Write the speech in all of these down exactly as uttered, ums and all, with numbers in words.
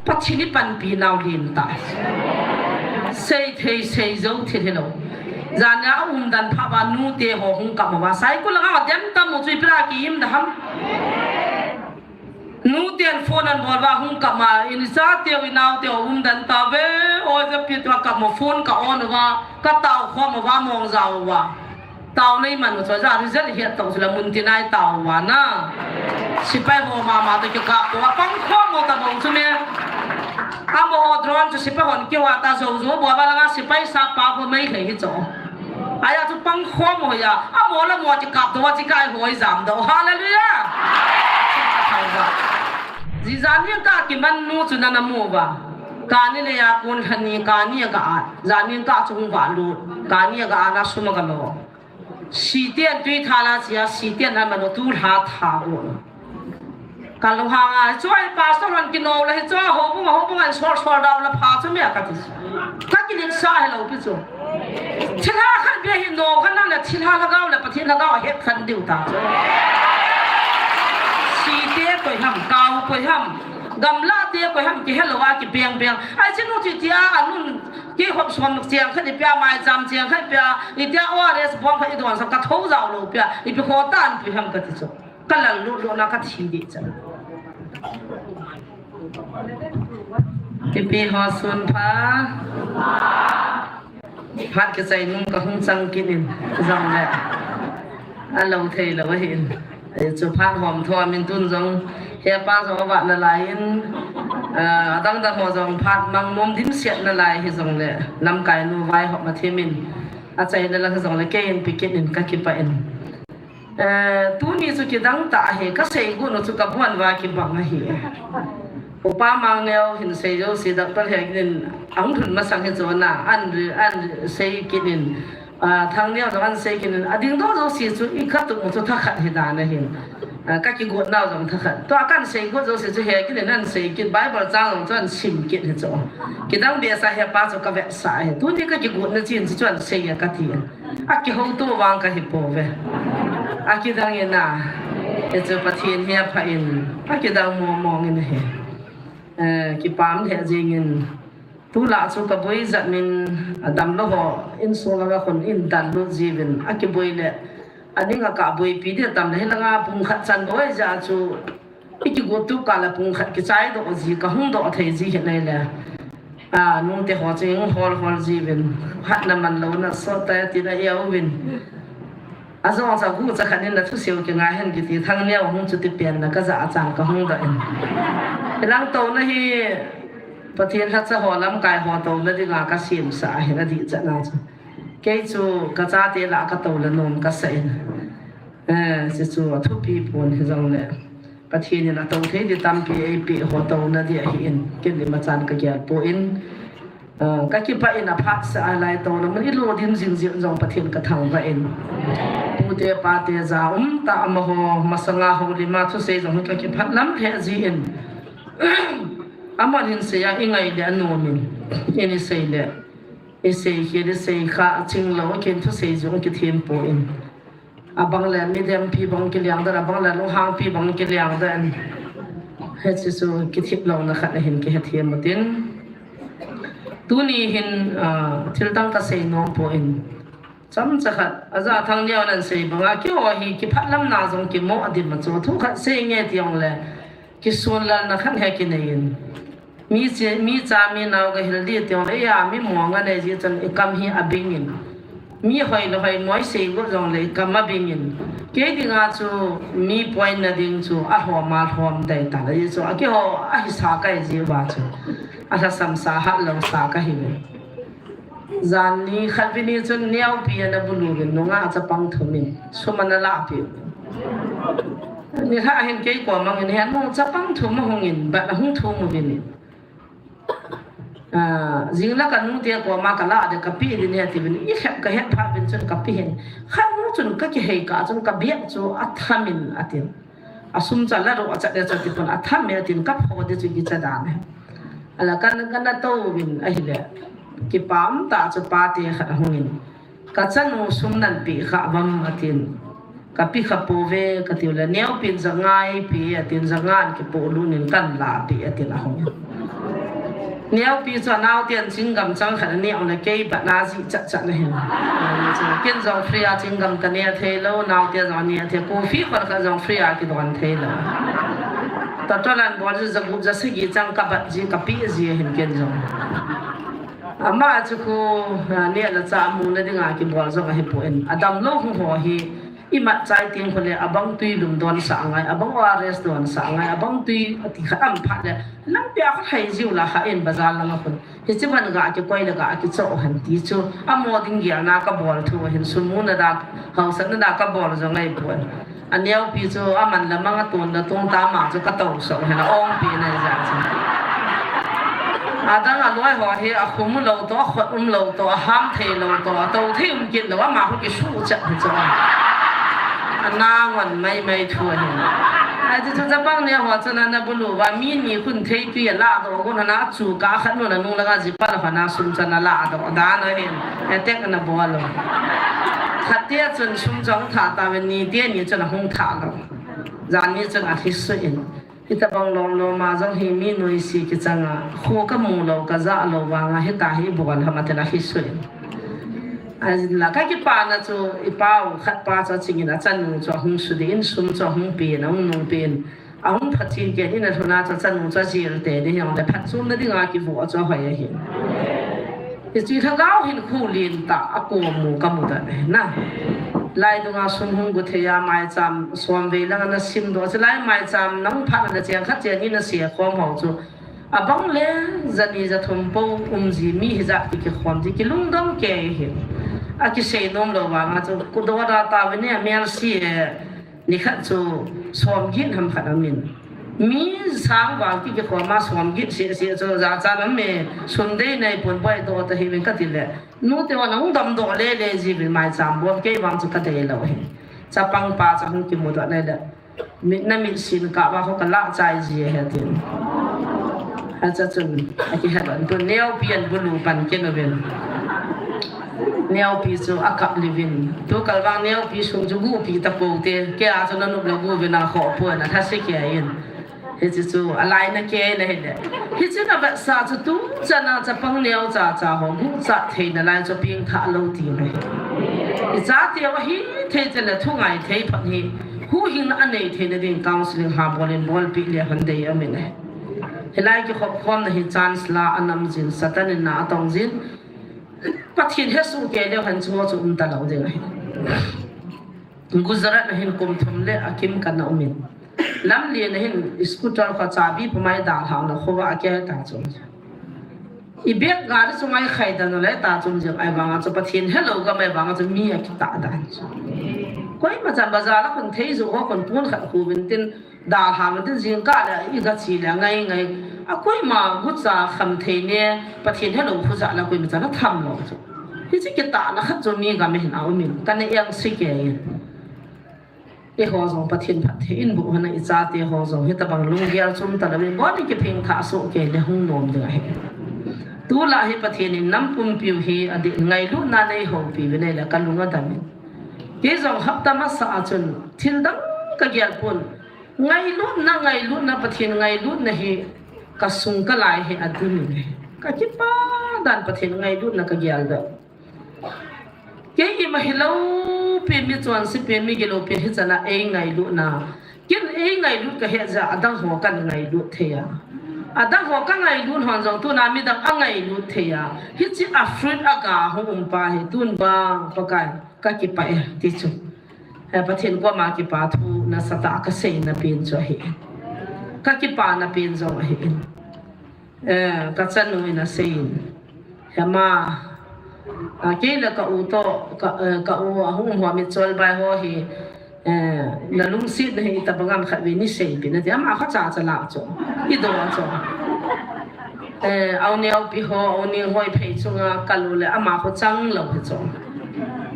Pathen in panpi nau lin ta. Sei thei sei jou thil hilou. Jan a umdan pha uva nute ho hung kap uva. Saikul langa dem tam u chu ipi a ki im da ham. Nuten phone an bol uva hung kap ma, in chate u, in naute u umdan tauve, oi ve pi tua kap mo phone ka on uva, ka tao khom uva, mong jao uva. Tao nei man u chu ja result het tong chu la mun tin ai tao uva na. Sipai ho mama to kikap to uva pang khom mo ta bong chu me. Amo ho drone chu sipai hon kiwa ta jo jo bo ba langa sipai sa pa ho mai lei hi cho. Aya chu pang khom mo ya. Amo la mo kikap to uva chi kai hoi jam do. Hallelujah. Ji jan ni ka kiman nu chu nana mu uva. Kani le ya kun hani kani ka a. Jan ni ka chu hung va lu. Kani ka a na suma ka lo. Siten tui thala chia, siten a mano tu lha tha u. Ka lunghang a, chu ai pastor hon kino la hi chu, houbung, houbung an sol sol dau la pha chu me a ka ti. Ka kilin sa hello pi chu. Thilha khat bia hi no, ka na la thilha lhagao la, Pathen lhagao a het khan diu ta chu. Site koi ham, kau koi ham, gamla te koi ham, ki hello a ki beng beng. Ai chinu chi tia, anun, ki hop suan nuk chiang khat i pia, mai cham chiang khat pia, i tia O R S bong khat i don sa ka tho jao lo pia, ipi ho tan pi ham ka ti chu. Ka lal lut lut na ka thi di chan. Ipi ho sun pha. Phat kichai nung ka hung chang kit in jong le. A lo thei lo ahi in. Ei chu phat hom tho min tun jong. He pa jong a vat na lai in. A dang dang ho jong phat mang nom dim siat na lai hi jong le. Lamkai nu vai hop ma thim in. A chai na lang jong le kei in pi kit in ka kipa in. Eh, tuni chu kidang tah ahi, ka seigot u chu ka buan uva kibang ahi. Upa Mangneo hin sei jouse, Doctor Hegin in ahung lhun masang hi chu na, an, an sei kit in, ah, Thangneo jong an sei kit in, ading doh jouse chu i khat tum u chu thakhat hi dan ahin. Ah, ka kigot nau jong thakhat. Tua kan seigot jouse chu Hegin in an sei kit, Bible chang jong chu an sim kit hi chu. Kidang behseh he pa chu ka vetsah ahi. Tuni ka kigot na chin chu chu an sei a ka ti. A kihouto vang ka hi pouve. A kidang in a, hichu Pathen hi apha in, a kidang mong mong in ahi. Eh, kipah lheh jing in, tulai chu ka boi jat min, a damlou ho, insung langa khun in dan lut jiuvin, a kiboi le, a ning a ka boipi ding tam le, hilanga pung khat chan boi ja chu, I kigot tup kah le pung khat kichai doh ji, ka hung doh thei ji hi nei le. A, nute ho chu hung hol hol jiuvin, hatna man louna sot tai tin a euvin. A jong cha gu cha khat in na thusei u kingai hen kiti, Thangneo hung chuti pen na ka ja a chan ka hung doh in. Hilang touna hi Pathen lhacha ho lamkai ho touna dinga ka semsa ahin adih chan a chu. Kei chu ka chate lah a ka to le nom ka sa in. Eh, hichu athupi pon hijongle. Pathen in atou thei ding tampi eipeh ho touna ding ahin, ken ima chan ka gel poi. Ah, ka kipah in aphat sah a lai touna mun i lo dim jing jing jong Pathen ka thangvah in. Pute pate ja um tah amaho masanga houlim a thusei jong ka kipah lam lheh jin. Aman hin sei a i ngai le anom in. In i sei le. I sei khel i sei kha aching lou, ken thusei jong kithem poi. Abang le midempi bang kiliang dan, abang le lunghangpi bang kiliang dan. Hichu chu kithip louna khat ahin kihethem utin. Tuni hin, ah, thil dang ka sei nom poi. Chomcha khat, aja Thangneo nan sei banga, keiho hi kipah lamna jong kimo a dim a chu. Thu khat sei nge ti jongle, kisunlalna khat hi kinei in. Mi che, mi cha, mi nao ka hil ding ti jongle, eia, mi mong anei ji chun i kam hi abing in. Mi hoi le hoi mo i sei got jongle i kam abing in. Kei dinga chu mi poina ding chu alhom alhom dai ta le ji chu. A keiho ahisa ka hi ji uva chu. Alhasam sa hat lou sa ka hi ve. Jan ni khat vini chun neopi ana bulu vin nunga chapang thum in. Sum ana lahpeh. Nilhah hin kei koma hin, "He nu, chapang thum ahung in, bat ahung thum uvin." Ah, jing la ka nute koma ka lah ding, ka pe ding ahi ati vin, i lhep ka het phat vin chun ka pe hin. Khat nu chun ka kihei kah chun ka bag chu atham in atin. Asum chu ala ro achat le chati pon atham e atin ka pho ding chu kicha dan e. Ala kan, kan na to vin ahile. Kipah um tah chu pate khat ahung in. Ka chanu sum nan pe kha uvam atin. Ka pe kha pouve ka tiu le, neopin ja nga eipe atin, ja nga an kipoh lut in kan lahpeh atin ahung in. Neopi chu anaoten chewing gum chang khat aneh uleh kei bat na jih chat chat na hin. Ken jong free a chewing gum kaneh thei lou, naote jong aneh thei, coffee khon khat jong free a kidon thei lou. Total an bol chu jagup jasagi chang kabat ji, kapeh ji hin ken jong. Ama chu khu, ah, neh le chah muna dinga kibol jong ahipon. Adamlou hung ho hi, imat chai teng khu le, abang tui lum donsah ngai, abang O R S donsah ngai, abang tui ati khat aum phat le, lampi a khat hai jiu la kha in bazar langa khun. Hichi ban ga kikoi le ga kichoh hen ti chu, amo ding gelna kabol thu hin, sum muna da, hausatna da kabol jong ahipon. Aneopi chu aman le mang aton le tong ta ma chu katou soh hen a ongpi na ja chu. Adang aloi ho hi akhum lou toh, akhut um lou toh, aham thei lou toh, atou thei um kit lou, ama khu kisuh chat hi chu. Ana ngon mai mai thu ahi. Ahi chu chapang neo ho chun ana bulu uva mi ni khun thei tui ala doh gon ana chu ka khat nu na nung langa jipa la hana sum chun ala doh dan ahin. Attack ana bol lou. Khat te chun sum chun thah tauve, ni te ni chun ahung thah lou. Jan ni chun athi suh in. Hitabang lom lom a jong hi mi noise kichang a, kho kamu lou, kajah lou vanga hita hi bol ham atin athi suh in. Ahin la kakipana chu ipa u khat pa chu aching in achanu chu ahung sudih in sum chu ahung pen, ahung nung pen. Ahung phachen ken in alhun a chu achanu chu ajel te ding hijongle phatchomna dinga kivoh chu ahoi ahin. Hiche lhagao hin khu lentah a kom u kamu dan ahi na. Lai dunga sum hung gu thei a maicham som vei lang ana sim doh. Chulai maicham nahung phat le cheng khat cheng ni nase khom ho chu. Abang le jani jathum pou um ji mi hijat ki kikhom ji kilungdong kei hi. Akisei nom lou vanga chu khu doh da tauve ne, M L C e. Nikhat chu som get ham khat amin. Mi sang val ki kikhom a som get seh seh chu jachat aum e, sum dei nei pon boi doh ta hiuvin kati le. Nute hon ahung damdoh le le jiuvin maicham bom kei vang chu kadei lou hi. Chapang pa chu ahung kimudoh nai le. Mit na mit sin kah uva khu kalah chai ji ahi atin. Acha chun akihet lou in tun neopi an bulu pan ken uvin. Neopi chu akap liuvin. Tukal vang neopi sum chu guhpi tapou te. Kei a chu nanop lou guh uvin akhoh pon athase kei in. Hiche chu alaina kei na hile. Hiche na vetsa chu tuchan a chapang neo cha cha ho guhchat theina lai chu pengthah lou ti mai. Ichate u ahithei chule thungai thei phat hi. Huhhingna anei theina ding counseling ha bol in bolpeh le hon dei amin e. Hilai kikhop khomna hi chance la anam jin, Satan in na atong jin. Pathen hesoh kei leu hen chu chu um talou ding ahi. Gujarat a hin kum thum le akim kana um in. Lamlen a hin scooter kho chabi pumai dalhah na khovah a kei ta chu. I bag gari chunga i khaidan u le ta chun jeng ahivanga chu Pathen helou gam ahivanga chu mi akitah dan chu. Koima chan bazar a khun thei joh ho khun pon khat khu uvin tin dalhah uvin tin jingkah le i gache le ngai ngai. A koima gucha kham thei ne Pathen helou khu jat le koima chan atham lou chu. Hiche kitahna khat chu mi gam a hin aum in kana engse kei in. Eiho jong Pathen phatthei in boh hon a ichate ho jong hitabang lunggel chom talou in bol in kipengthah soh kei le hung nom ding ahi. Tulai hi Pathen in nam pumpiu hi adin ngailutna neihoupi uvin ahile kalung adam in. Kei jong hapta masa a chun thil dang kagel pon. Ngailutna, ngailutna, Pathen ngailutna hi kasung kalai hi adim in ahi. Kakipa dan Pathen ngailutna kagel doh. Kei ima hilou pen, mi chonse pen, mi gilou pen hichan a eingailut na. Ken eingailut kahet jeh a adang ho kan ngailut thei a. Adang ho kangailut hon jong tuna midang angailut thei a. Hiche a fruit aga hung um pa hi tun vang Pakai kakipah e ti chu. He Pathen koma kipa thu nasatah a kaseina pen chu ahi. Kakipana pen jong ahi in. Eh, kachanu in asei in. Hema, ah, kei le ka u toh, ka, eh, ka u ahung um ho mitchol bai ho hi, eh, nalungsetna hi itabang ham khatvei nei seipeh in ati. Ama kha chacha lah chu. Idoh chu. Eh, a u neopi ho, a u neng ho iphei chunga kal u le ama khu chang lou hi chu.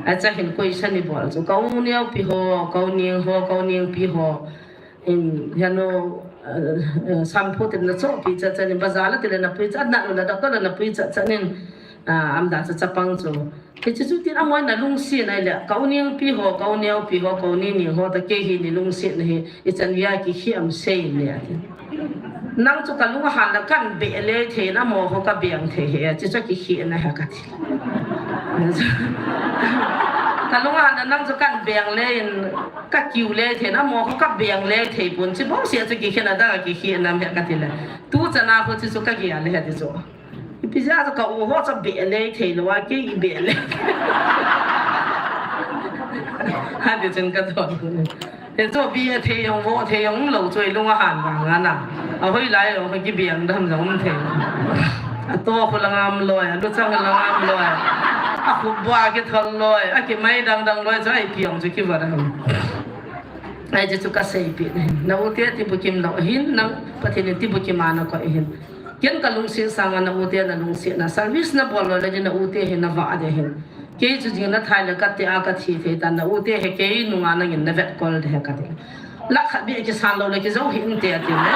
Acha hin question ibol chu. Ka u neopi ho, ka u neng ho, ka u nengpi ho. In, henu, eh, eh, shampoo tin nachohpeh chat chat in, bazar la tile napui chat, nat u la doctor la napui chat chat in, Ah, amda chu chapang chu. Hichu chu tin amaho in alungset ahile, ka u Nengpi ho, ka u Neopi ho, ka u Nini ho, ta kei hi nei lungsetna hi, ichan via kikhel am sei le ati. Nang chu ka lung ahan le kan beh le thei na, amaho ka beng thei hi, chuchu kikhelna ahi kati. Ka lung ahan le nang chu kan beng le in, ka kiu le thei na, amaho ka beng le thei pon, chu bou se chu kikhelna dang a kikhelna ahi kati le. Tu chana ho chu chu ka gel le ati chu. Ipi jeh a chu ka u ho chu beh le thei lou a, kei i beh le. Hati chun ka don. Hichu beh thei jong, voh thei jong lou chu ilung ahan vang ana. Ahoilai jong kibeng dam jong um thei. Atoh khu la ngam loi, aluchang la ngam loi. Akhup bou a kithol loi, akimai dang dang loi chu ipi jong chu kiva dam. Ahi chu ka seipeh ahi. Na u te tibukim lou ahin, nang Pathen in tibukim a nakoi ahin. Ken ka lungset sanga na u te na lungsetna, service na bol lou le na u te hi na vah ding ahin. Kei chu jing na thai le ka te a ka thi thei ta, na u te hi kei nunga nangin na vetkol ding ahi kati. Lakh khat beh kisan lou le kijou hih inte ati le.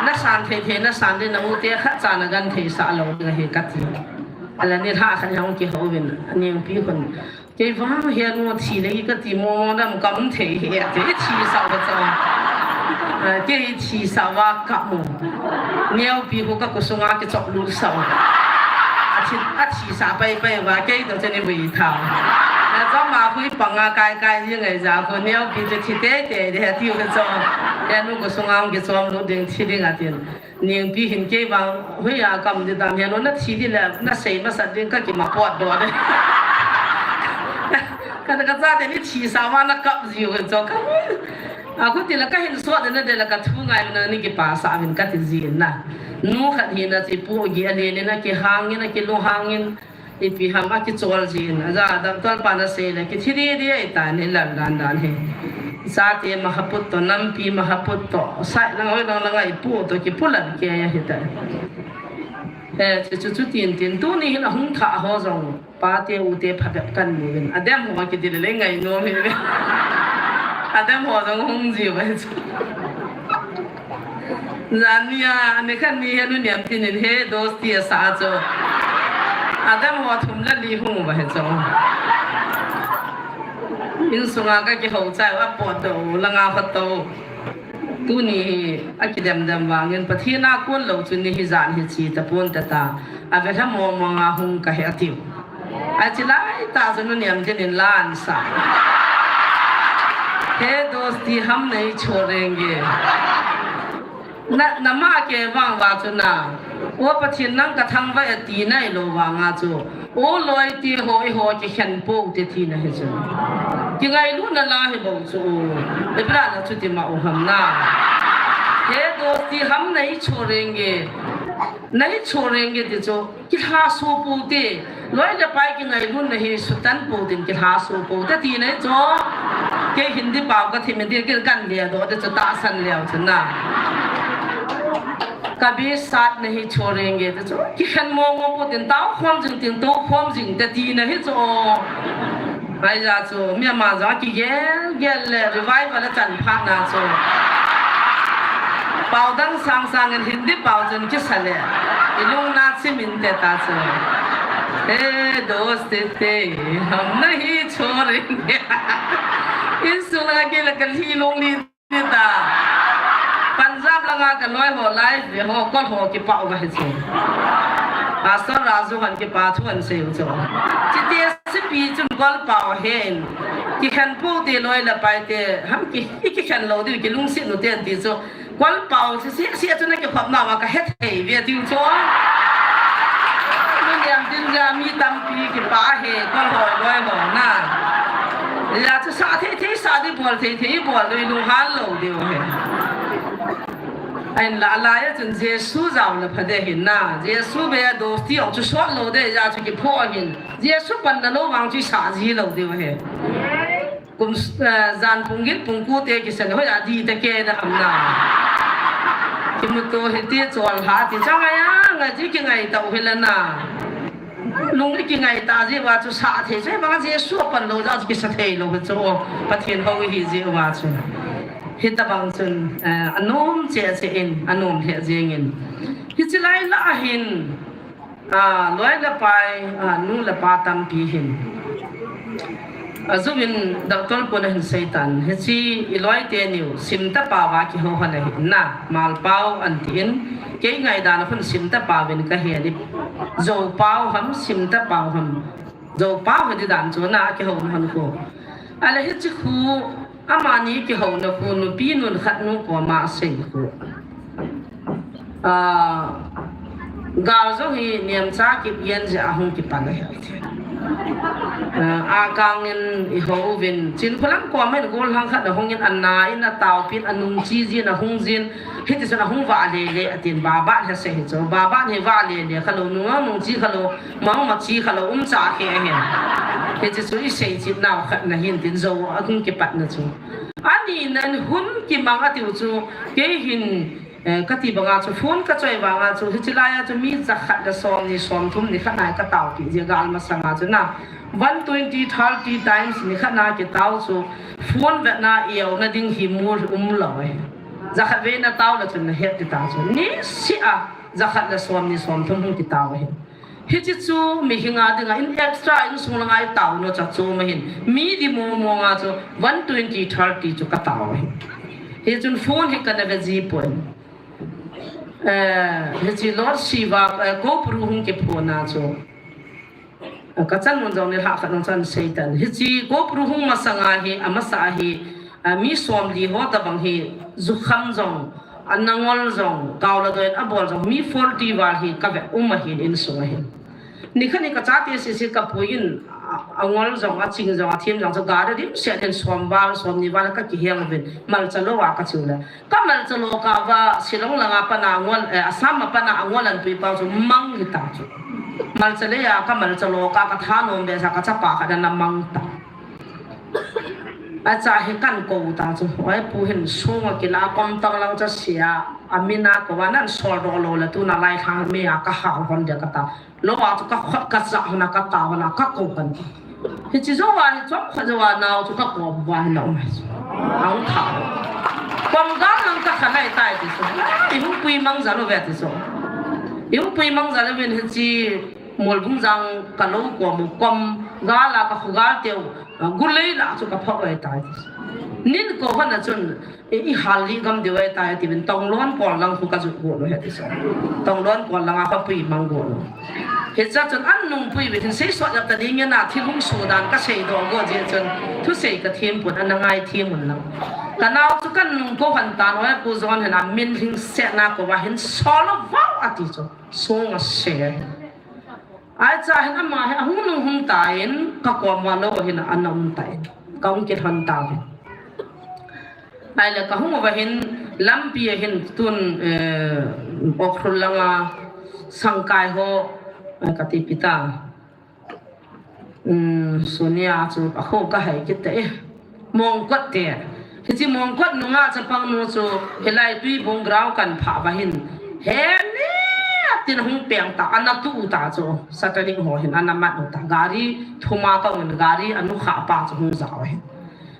Na san thei thei na san ding, na u te khat cha na genthei sah lou ding ahi kati. Ala nilhah khat jong kihou vin, Nengpi khun. Kei vang hi anu thi le hi kati mo, nam kam thei hi ati, i thisah uva chu. Ah, kei i thisah uva ka mu. Neopi khu ka kut sunga kichop lut sah u. Athi, athisah pai pai uva, kei toh chun i vui tha. Na chom a khu i panga kai kai ji ngai ja khu, Neopi chu thi tei tei ding ahi tiu ka chu. Anu kut sunga kichom lut ding, thi ding atin. Nengpi hin kei vang, hoiya kam ding tam hian, na thi ding le, na sei masat ding ka kima potdoh ding. Ka, ka chate ni thisah uva na kap jiu hin chu ka. A, khuti la ka hin sot na de la ka thu ngai na ni kipasah vin ka ti jin na. Nu khat hi na chi pu gi a le ni na kihang in, na kilunghang in. Ipi ham a kichol jin, aja doctor pan asei le, kithi didi ahi tan hi, lal dan dan hi. Chate mahaput toh, nampi mahaput toh, sai lang, hoi lang lang a ipu toh, kipu lal kei ahi ta. Eh, chu, chu, chu tin tin, tuni hin ahung thah ho jong, pa te u te phabep kan mu vin. Adem ho kiti le le ngainom hi. Adem ho jong hung ji uva chu. Jan ni a, ani khat ni hi nu Niamtin in he dosti asah chu. Adem ho thum le li hung uva hi chu. Insunga ka kihou chai uva potdoh u, langa kho to. Tuni hi akidem dem vangin Pathen a kon lou chu ni hi jan hi chi tapon ta ta. Avelha mong mong a hung ka hi atiu. Achi lai ta chu nu Niamtin in la an sa. He dosti hum nahi chhodenge. Na, na ma ke vang uva chu na. O Pathen nang ka thangvah e ti nailou vang a chu. O loi te ho, eiho kikhen pou te tina hi chu. Kingailutna la hi bou chu. Ipi la na chuti ma u ham na. He dosti hum nahi chhodenge. Nahi chhodenge ti chu. Kilhaso pou te, loi le pai kingailutna hi sutan pou tin kilhaso pou te tina hi chu. Kei Hindi pao ka thim in ti kin kan le doh te chu tahsan leu chu na. Kabhi saath nahi chhodenge te chu. Kikhen mong mong pou tin tao khom jing tin tou khom jing te tina hi chu. Aija chu, mi ama jong kigel, gel le revival achan phat na chu. Pao dang sang sang in Hindi pao chun kisa le. Ilung na chim inte ta chu. He dosti te, hum nahi chhodenge. Insung langa kei la ka lhi long li. Ti ta. Punjab langa ka loi ho live ve ho, kol ho kipah uva hi chu. Pastor Raju han kipa thu an sei u chu. Chite sipi chun kol pao hen. Kikhen pou te loi le pai te, ham ki, i kikhen lou diu kilungset nu te an ti chu. Kol pao chu si, si chu na kikhop na uva ka hethei ve diu chu. Nu Niamtin ja mi tampi kipah he, kol ho loi ho na. Ija chu sa thei thei sa di, bol thei thei bol, loi lunghang lou diu he. Ahin la, la ya chun Jesu jao la pha de hin na. Jesu be a dosti jong chu sot lou de, ija chu kipho hin. Jesu panna lou vang chu sa ji lou diu he. Kum, eh, jan pung gin pung ku te kisa le hoi a di te ke da ham na. Kimuto hi ti chol ha ti chang a ya, ngai ji kingai tau hi la na. Lung i kingai ta ji uva chu sa thei, sa vang Jesu pan lou ja chu kisa thei lou chu, Pathen hou hi ji uva chu. Hitabang chun, eh, anom che che in, anom lheh jeng in. Hichi lai la ahin, A, loi le pai, a, nu le pa tampi hin. Azumin doctor pun ahin seitan, hiche iloi teniu, sim tapao va kihou hon ahi na, malpao antin, kei ngaidan a khun sim tapao vin kahen, jou pao ham, sim tapao ham, jou pao hidi dan chu na, akihou na hon khu. Ale hiche khu, amani kihouna khu, nupi nun khat nu koma asei khu. A, gal jong hi nemcha kip yen jeh a hung kipan ahi. A, akang in ihou uvin, Chinkholam koma in gollhang khat ahung in, ana in ataopin, anungchi jin, ahung jin, hiti chun ahung vah lele atin, Baban hi asei hi chu, Baban hi vah lele khalou, nung nungchi khalou, mong machi khalou, umcha khe ahin. Hiti chu isei chit nau khat na hin tin jou ahung kipatna chu. Ani nan hun kimang atiu chu, kei hin, eh, kati banga chu, phone kachoi vanga chu, hiche laia chu mi jakhat le somni, somthum nikhat na kataopi jeh, gal masanga chu na, one twenty, thirty times nikhat na kitao chu, phone vetna iona ding hi mu umlou e. Jakhat vei natao le chun nahet ding ta chu. Niseh a, jakhat le somni, somthum hung kitao ahi. Hiche chu mihinga dinga in extra insung langa itao nau chu chu ma hin. Mi di mong monga chu one twenty, thirty chu katao ahi. Hichun phone hi kana ve ji poi. Eh, hiche Lord Shiva, eh, GoPro hung kiphona chu. Eh, kachan mun jong nilhah khat nung chan seitan. Hiche GoPro hung masanga hi, amasa hi, a, mi somli ho tabang hi, jukham jong, anangol jong, gaola doin abol jong, mi forty val hi kave um ahin insunga hin. Nikhat ni kachate sese kapuiyin, a, angol jong, aching jong, athem jong, chu gari dimset in som val, somni val kakiheng uvin, Malcha lou a kache ule. Ka Malcha lou kava, Shillong langa pana angol, eh, Assam a pana angol anpui pao chu mang hita chu. Malcha leia ka Malcha lou ka, kathanom behseh a kachapa khat ana mang ta. Acha hi kakou ta chu. Oi, pu hin sunga kila kom tang lang cha sia. Amina kouva nan soldoh lou le tuna lai thang mia kahal hon dia kata. Lou a chu kakhot kajah hon a katao hon a kakou hon. Hiche jou a hi chomkhat jou a nao chu kakou uva hin aum. Aum tha. Kom gal lang kakhanai tai ti chu. Ihung pui mang jal uve ti chu. Ihung pui mang jal uvin hiche Molbung jang kalou kom u kom gal a kakhogal teu. Gulei la chu kaphah uve tai ti chu. Nin kou hon a chun, e, ihal lih gam diu ahitai, atiuvin Tonglon kol lang khu kajut got u ahi ti chu. Tonglon kol langa kapui mang got u. Hiche chun an nungpui uvin hin seisot jep ta ding in a thil hung sodan kaseidoh got jeh chun thusei kathem pon ana ngaithem un lang. Kanao chu kanung kou hon tan uva pu John hin amin lhingsetna kouva hin sol uvo ati chu. Sunga se. Ahi cha hin ama hi ahung nung hung tan, kakom uva lou hin ana um tan, kahung kilhon tauvin. Ahile kahung uva hin lampi a hin tun, eh, Ukhrul langa sangkai ho, eh, kati pi ta. Um, Sonia chu akho kahai kit tai. Mongkot te. Hiche Mongkot nunga chapang nu chu hilai Tuibung ground kan phah uva hin. He ni atin hung peng ta, ana tu ta chu. Satanic ho hin ana mat u ta. Gari thuma kauvin gari anu kha pa chu hung jao hin.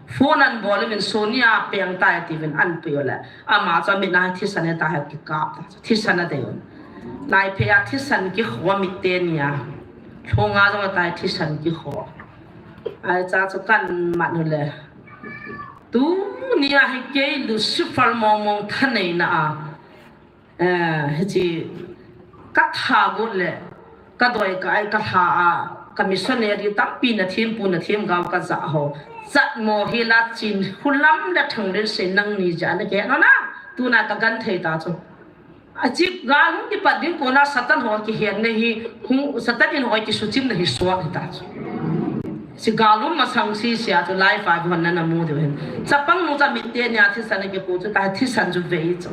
Phone an bol uvin Sonia peng tai tiuvin an pui u le. Ama chu amit na thisan ahitai kikap ta chu. Thisan adei un. Lai phe a thisan kikho mit teni a. Lhunga jong atai thisan kikho. Ahi cha chu kan mat u le. Tunia hi kei Lucifer mong mong thaneina a. Eh, hiche katha got le. Kadoi ka ai katha a. Ka missionary tampi nathem pu nathem gao kajah ho. Chatmo hi la Chinkholam le Thangrinsei nangni jeh a nakihet u na. Tuna kagenthei ta chu. Achi gal hung kipat ding kona Satan ho kihetna hi, hung, Satan in ho kisuchimna hi sot hita chu. Hiche gal hung masang sese a chu live a hon nana mu diu hin. Chapang nu chu amit teni a thisan akikhu chu ta thisan chu vei chu.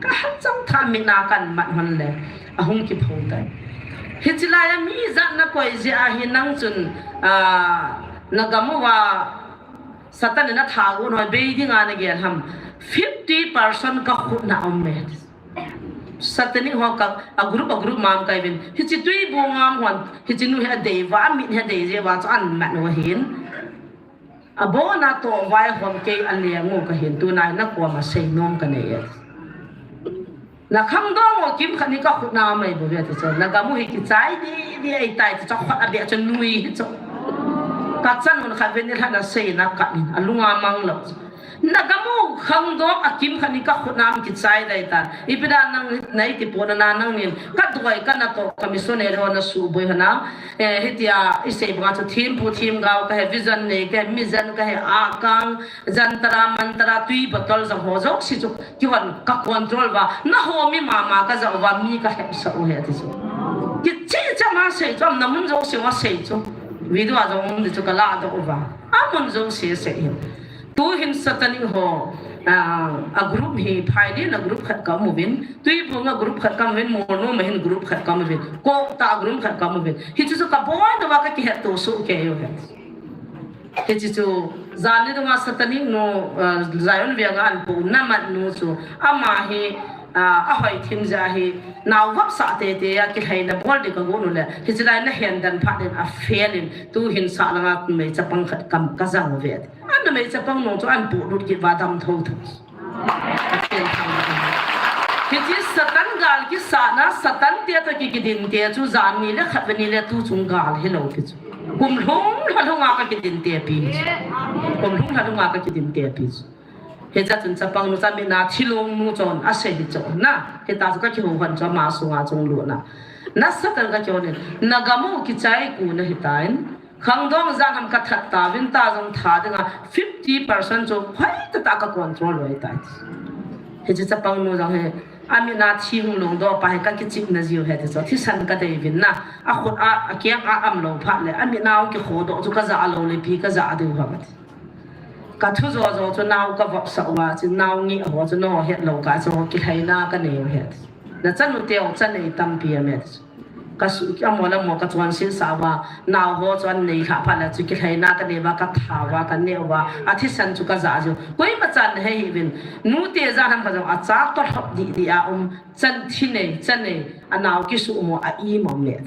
Kahachang tha mit na kan mat hon le. Ahung kipho tai. Hiche lai a mi jat nakoi jeh a hi nang chun, ah, nagam uva Satan in atha got ho bei dinga nagel ham. Fifty percent kakhut na um e. Satanic ho ka, a group, a group mam kaivin. Hiche Tuibung ngam hon, hiche nu hi adei uva, amit hi adei jeh uva chu an mat u ahin. Abona toh vai hom kei aleng u kahin tuna nakoma seinom kanei e. Na khangdong u kimkhat ni ka khut na mai bou ve ti chu. Na gam u hi kichai di di ai tai ti chu khut a be chu nui hi chu. Ka chan un kha ve ni hla na sei na ka ni. A lunga mang lo. Na gam u khangdong a kimkhat ni ka khut na am kichai dai tan. Ipi da nang nai ti po na na nang nin. Ka duai ka na to ka missionary ho na suboi hana. Eh, hitia i sei banga chu thim pu thim gao ka he vision nei ka he mission ka he a kang. Jantara, mantara, tui bottle jong ho jouse chu kihon ka control uva. Na ho mi mama ka ja uva, mi ka hepsa u he ti chu. Kicheh cheh ma sei chu, amna mun jouse uva sei chu. Video a jong um ti chu ka ladoh uva. A mun jouse sei hin. Tu hin Satan in ho, ah, a group hi phai di na group khat ka um uvin. Tuibung a group khat ka um uvin, Molnom a hin group khat ka um uvin. Kokta a group khat ka um uvin. Hichu chu ka boi na uva ka kihetto soh kei u he. Hichi chu, jan ni dunga Satanic nu, ah, Zion Veng a an pu na mat nu chu, ama hi, ah, a hoi thim ja hi, nau vop sa te te a kilhaina bol di ka gon u le, hichi lai na hen dan phat in a fail in, tu hin sa langa mei chapang khat kam ka jang u ve. An mei chapang nu chu an pu lut ki va dam tho tho. Hichi Satan gal kisana, Satan te to ki kidin te chu jan ni le khat ve ni le tu chung gal hi lo ki chu. Kum lhung lha lhunga ka kidin te pi chu. Kum lhung lha lhunga ka kidin te pi chu. Hicha chun chapang nu cha mi na thilong nu chon a sei hi chu na. Hita chu ka kihou hon chu ama sunga chung lu na. Na Satan ka kihon in. Na gam u kichai ku na hitain. Khangdong jan ham ka that ta vin ta jong tha dinga fifty percent chu hoi ta ta ka control loi ta. Hichi chapang nu jong he, a mi na thi hung long do pa he ka kichip na jiu he ti chu, thisan ka dei vin na, a khut a, a kiang a am lo phat le, a mi na u kikho do chu ka ja lo le pi ka ja diu ha ka ti. Ka thu jo jo chu nau ka vop sa uva, chu nau ngi ho chu no het lo ka chu kilhaina ka nei u he ti. Na chanu teu cha nei tampi a me ti chu. Ka su, a mo la mo ka chuan sin sa uva, nau ho chuan nei hla pha la chu kilhaina ka nei uva, ka tha uva, ka ne uva, a thisan chu ka ja ju. Koima chan he hi vin, nu te ja ham ka jong a cha to hlop di di a um, chan thi nei, cha nei, a nau kisu mo a i mo me.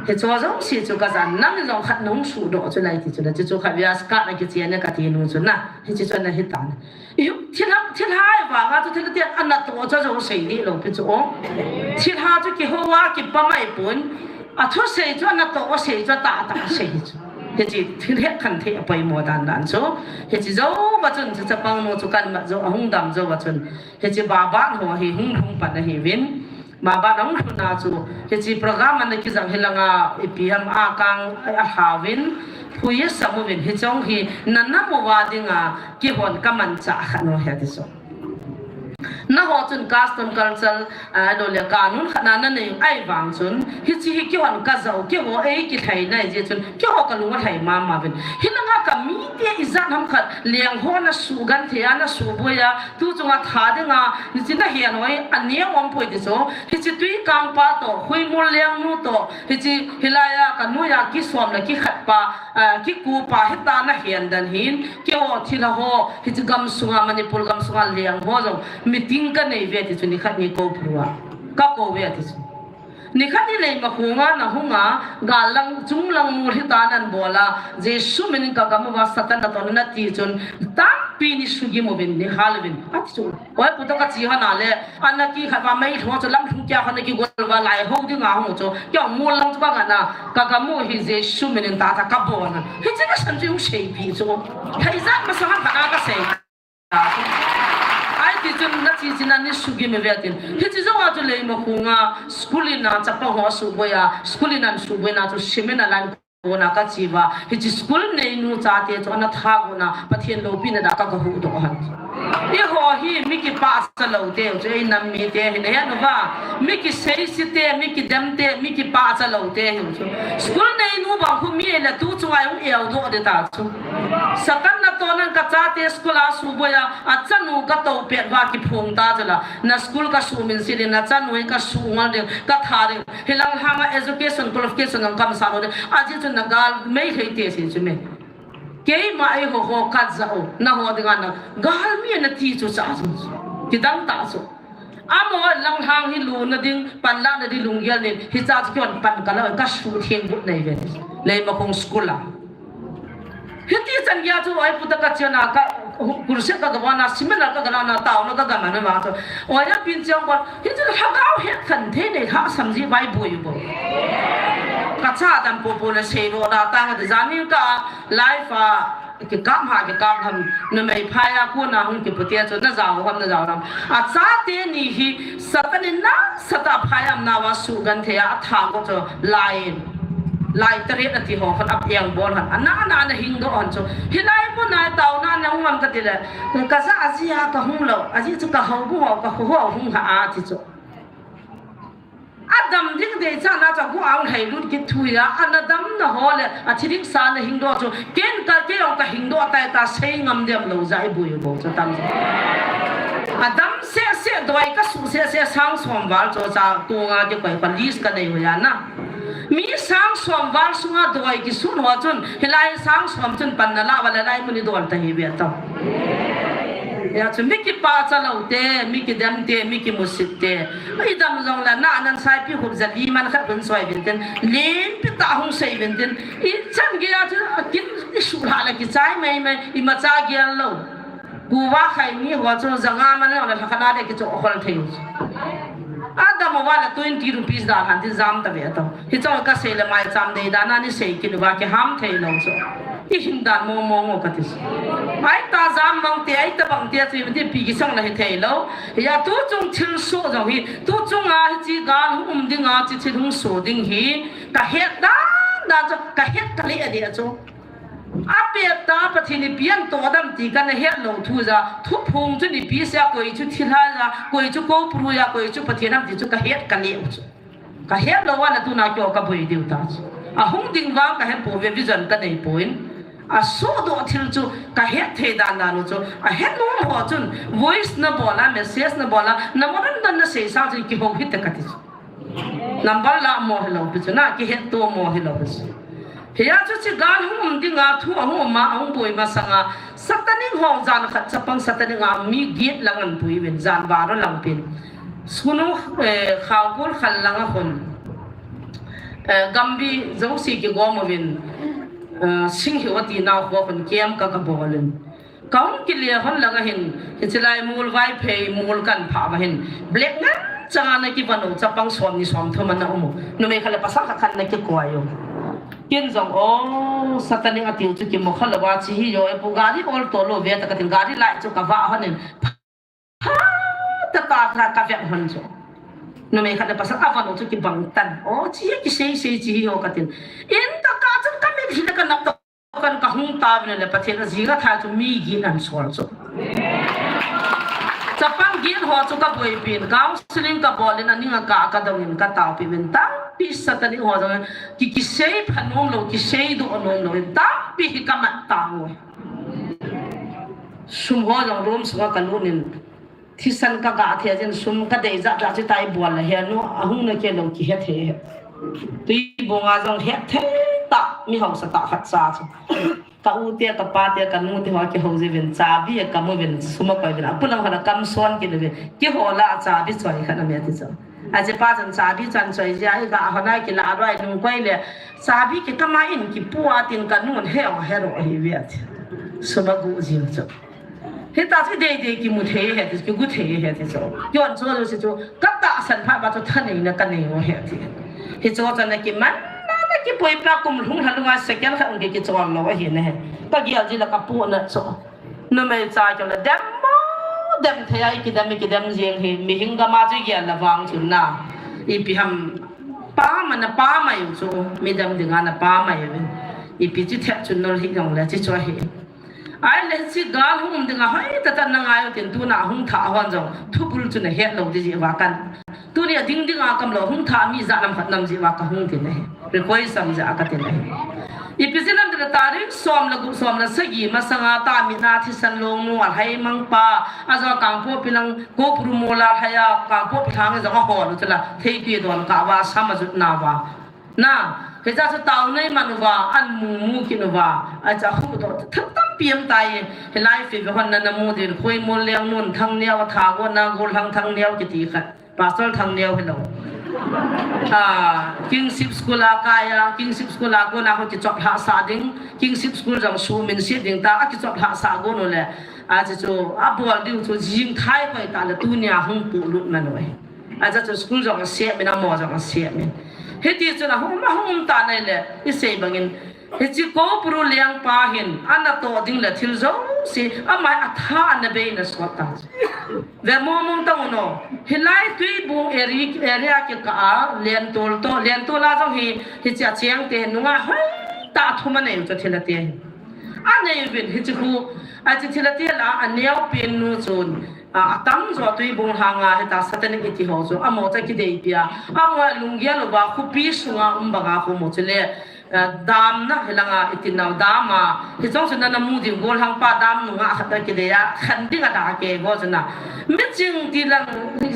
He cho jong si chu ka ja nang jong khat nung su do chu lai ti chu la, chu chu kha via ska na ki chian ka ti nu chu na, he chi chu na hi ta na. Thilha, thilha vanga chu thil tian ana to chu jo sei di lo pi chu o. Thilha chu kiho a kipa mai pun. A thusei chu ana to sei chu ta ta sei chu. Hichi thil het khan thei a poimo dan dan chu. Hichi jo va chun chu chapang nu chu kan mat jo a hung dam jo va chun. Hichi ba ban ho hi hung hung pan a hi vin. Maba nang lhuna chu, hichi program ana kijang hilanga ipi ham a kang a hlavin, phui a samuvin hichong hi na namu va dinga kihon ka mancha khat no he ti chu. Na ho chun custom culture, a, lo le kanun khat na na nei ai vang chun, hichi hi kihon ka jau, kiho ei kilhai nai je chun, kiho ka lunga lhai mama vin. Hilanga ka mi te ijat ham khat, leng ho na su gan thei a, na su boi a, tu chunga tha dinga, Hichi na hian hoi, a niang om pui ti chu. Hichi tui kang pa to, hui mul liang nu to. Hichi hilai a, ka nui a, ki som le ki khat pa, ah, ki ku pa, hita na hian dan hin. Ki ho thil ho, hichi gam sunga, Manipur gam sunga liang ho jong. Meeting ka nei ve ti chu ni khat ni ko purua. Ka ko ve ti chu. Nikhat ni Leimakhong a na hung a, gal lang, chung lang mul hita nan bol a, Jesu min in ka gam uva Satan na ton na ti chun, tampi ni sugim uvin ni hal uvin, ati chu. Oi, pu to ka chi hana le, ana ki khat va mai lho chu lam lhung kia hana ki gol va lai ho ding a hung chu, kia mul lang chu ka ngana, ka gam u hi Jesu min in ta ta ka bol na. Hichi na san chu yung sei pi chu. Thei jat masa han khat a ka sei. Ai ti chun na chi chin a ni sugim ve tin. Hichi jo a chu Leimakhong a school in a chapa ho suboi a, school in an suboi na chu seminar lan ko na ka chi va. Hichi school nei nu chate chu ana tha go na Pathian lopi na da ka ka hu do han. I ho hi mi kipa cha lo te chu ei nam mi te hi na he no va. Mi kisei si te, mi kidem te, mi kipa cha lo te hi chu. School nei nu bang khu mi le tu chu ai u eu do de ta chu. Satan na to nan ka chate school a suboi a, a chanu ka to pet va kiphung ta chu la. Na school ka su min si le, na chanu ka su ngal ding, ka tha ding. Hilang hanga education, qualification ang kam sa lo ding. A ji chu na gal mei thei te si chu me. Keima ei ho ho ka ja u, na ho dinga na gal mi na ti chu cha chu. Kidang ta chu. Amo lang hang hi lu na ding, pan la na di lunggel nin, hi cha chu kion pan ka la, ka su theng but nei ve. Leimakhong school a. Hiti chan gei chu oi pu ta ka chiana ka, Kurse ka gabana, seminar ka gabana, taona ka gabana ma to. Oya pin chiang kon, hichu lhagao het khan thei nei lhasam ji vai boi bou. Ka cha dam popo le sei lo da ta nga de jani ka life a kikam ha kikam ham numei phai a kona hung kiputia chu na jao ham na jao lam. A chate ni hi Satan in nasatah a phai am nawa suhgenthei a, a thang ko chu lai in. Lai taret ati ho khan a piang bol han. Ana ana na hing doh han chu. Hilai mun a taona na hung am ka ti le. Ka ja a ji a ka hung lo. A ji chu ka hau bu ho ka hu ho hung ha a ti chu. A dam ding dei cha na cha gu ang hei lut kit thu ya. Ana dam na ho le a thi ding sa na hing doh chu. Ken ka ke ong ka hing doh tai ta sei ngam dem lo ja i bui bo chu tam. A dam se se doi ka su se se sang som val chu cha tu nga ke koi ka list ka nei ho ya na. Mi sang som val sunga doi kisun ho chun, hilai sang som chun pan na la va le lai mun i dol ta hi ve ta. Ya chu mi kipa cha lo te, mi kidem te, mi kimusit te. I dam jong la na nan sai pi hup ja li man khat hun soi vin tin, lim pi ta hung sei vin tin. I chan ge ya chu a kin i su la la ki chai mai mai, i ma cha ge lo. Kuva khai ni ho chu janga man lo la khat na de ki chu hol thei. Adam wa la twenty rupees da han ti jam ta ve to. Hi chong ka sei le mai cham dei da na ni sei ki va ki ham thei lo chu. I hin dan mo mo ngo ka ti. Ai ta jam mang te, ai ta bang te chu ti pi ki sang la hi thei lo. Ya tu chung thil so jong hi, tu chung a hi chi gal hung um ding a chi thil hung so ding hi. Ka het dan dan chu ka het ka le a dia chu. A pet ta Pathen i pian to dam ti ka na het lo thu ja, thuphung chu ni pi sia koi chu thilha ja, koi chu ko pru ja, koi chu Pathen am ti chu ka het ka le u chu. Ka het lo wa na tu na kyo ka boi diu ta chu. A hung ding vang ka het po ve vision ka nei po in. A so do thil chu ka het thei dan dan u chu. A het nom ho chun voice na bola, message na bola, na mo dan dan na sei sa chu ki ho hit ka ti chu. Number la mo hi lo pi chu na, ki het to mo hi lo pi chu. Hi ya chu chi gal hung um ding a thu a hung um a, a hung boi ma sanga. Satanic hong jan khat chapang Satanic a mi git lang an pui vin jan ba ro lang pin. Sunu, eh, khau kul khal lang a hun. Eh, gambi zo si ki gom vin. Eh, sing hi wati na ho hun kem ka ka bol in. Ka hung kile hon lang a hin, hichi lai mul vai phei mul kan pha va hin, black ngan changa na ki vano chapang som ni som thum ana um u. Numei khat le pasal khat khat na ki koi u. Kin jong o, Satanic a tiu chu ki mo kha lo va chi hi yo, e pu gari ol to lo ve ta ka tin gari lai chu ka va hon in. Pha ta ta ta ka ve hon chu. Numei khat le pasal a vano chu ki bang tan. O, chi hi ki sei sei chi hi yo ka tin. In ta ka chu ka mit hi na ka nap ta Kan ka hung ta vin le Pathen a jing a tha chu mi gin an sol chu. Chapang gin ho chu ka boi pin, counseling ka bol in a ning a ka, ka dong in ka tau pi vin ta, pi Satanic ho jong ki, ki sei pha nom lo, ki sei do nom lo in ta, pi hi ka mat ta ngo. Sum ho jong room sunga ka lut in, Thisan ka ga thei jin sum ka dei ja ja chi tai bol la he nu a hung na ke lo ki he thei he. Tui bunga jong he thei ta mi hausa ta khat cha chu. Ka u te ka pa te ka nu te ho ki ho ji vin chabi ka mu vin sum a koi vin a pulang ho la kam son ki le vin ki ho la chabi choi khat na me ti chu. A chi pa chan chabi chan choi ja i ga ho na ki la roi nu koi le chabi ki kama in ki pu a tin ka nu he o he ro hi ve ti. Sum a gu ji chu. Hita chu dei dei ki mu thei he ti, ki gu thei he ti chu. Yon chu lu si chu, ka tahsan pha ba chu thanei na ka nei u he ti. Hi chu chu na ki man, na, na ki poi pa kum lhung lha lunga second khat ung ki ki chol lo ahi na he. Ka gial ji la ka pu na chu. Numei cha chu la dem mo, dem thei ai ki dem, ki dem jeng hi. Mi hing ga ma chu gial la vang chu na. Ipi ham pa ma na pa mai u chu, mi dem dinga na pa mai u. Ipi chi thep chu nol hi jong le chi chu hi. Ai le chi gal hung um dinga hoi tata na ngai u tin tuna hung tha hon jong thubul chu na het lo di ji va kan. Tuni a ding dinga kam lo hung tha mi ja nam khat nam ji va ka hung tin ahi. Ri koi sam ja ka tin ahi. Ipi ji nam de tarik som le gup som le sagi masanga ta mi na thisan long nu a hai mang pa a jo kang po pilang ko puru mola haya kang po pilang jong a hol chu la thei pi don ka va sam a jut na va. Na, hicha chu tau nei man uva, an mu mu kin uva, acha hu to, thil tampi um tai, hilai fi ve hon na na mu din, khoi mol leng nun, thang neo, tha go na, gol hang thang neo kiti khat. Pastor Thangneo hilou. Ah, Kingship School a kaiya, Kingship School a kona ho kichop lhah sah ding, Kingship School jong sumin si ding ta, akichop lhah sah gon u le. Achu chu, abol diu chu jing thei koi ta le tunia hung pulut man u ahi. Achu chu school jong asem in, amo jong asem in. Hiti chun ahung, ahung ta nai le, isei bangin, Hiche Koupuru lengpa hin, anatoh ding le thil jouse, ama atha ana beina sot ta. Ve mong mong tang u no, hilai Tuibong area, area kikah a, Lentol to, Lentol a jong hi, hiche acheng te, nungah hoitah thum anei u chu thilha te. Anei uvin, hiche khu, achu thilha te lah a, aneo pen nu chun, a, atam jo Tuibong lhanga, hita satanic iti ho chu, amo chu kideipi a, amo lunggel uva, khopi sunga um banga khu mo chu le, Eh, dam na, hilanga itin nau dam a. Hichong chu nana mu ding gollhang pa dam nungah khat a kidei a, khan ding a da ke go chu na. Miching ti lang,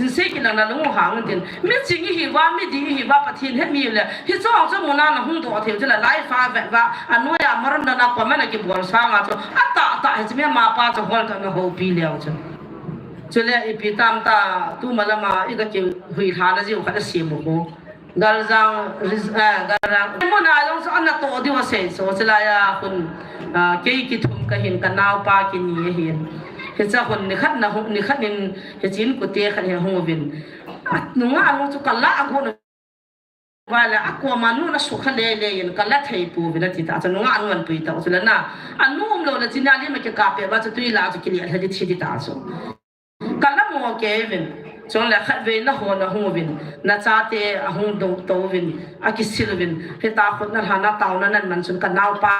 sei ki lang na lung hang tin. Miching ihi uva, midih ihi uva, Pathen he mi le. Hichong chu muna na hung doh thei chu la lai fa ve va. Anoiya maron na na pa mana kibol sanga chu. Atah tah hiche mi ma pa chu hol ta na ho pi leo chu. Chule ipi tam ta, tu malama i ga kihui lha na jiu khat a sim u ko. Galjang, Ris-, eh, Galjang. Muna jong chu anatoh diu asei chu, chulai a hun, ah, kei kithum kahin, kanaopa kini ahin. Hiche hun nikhat na hung, nikhat in, hiche in kute khat hin hung uvin. Nungah nu chu kala agon uva le, akoma nu na sukha lele in, kala thei pouvin ati ta, chu nungah nu anpui ta, chule na. Anu umlou le china lima kikap peh uva chu tui lah a chu kile lha di thi di ta chu. Kala mo kei uvin. Chule khatvei na ho na hung uvin. Na chate ahung dong to uvin. Akisil uvin. Hita khut na lha na taona nan man chun kanaopa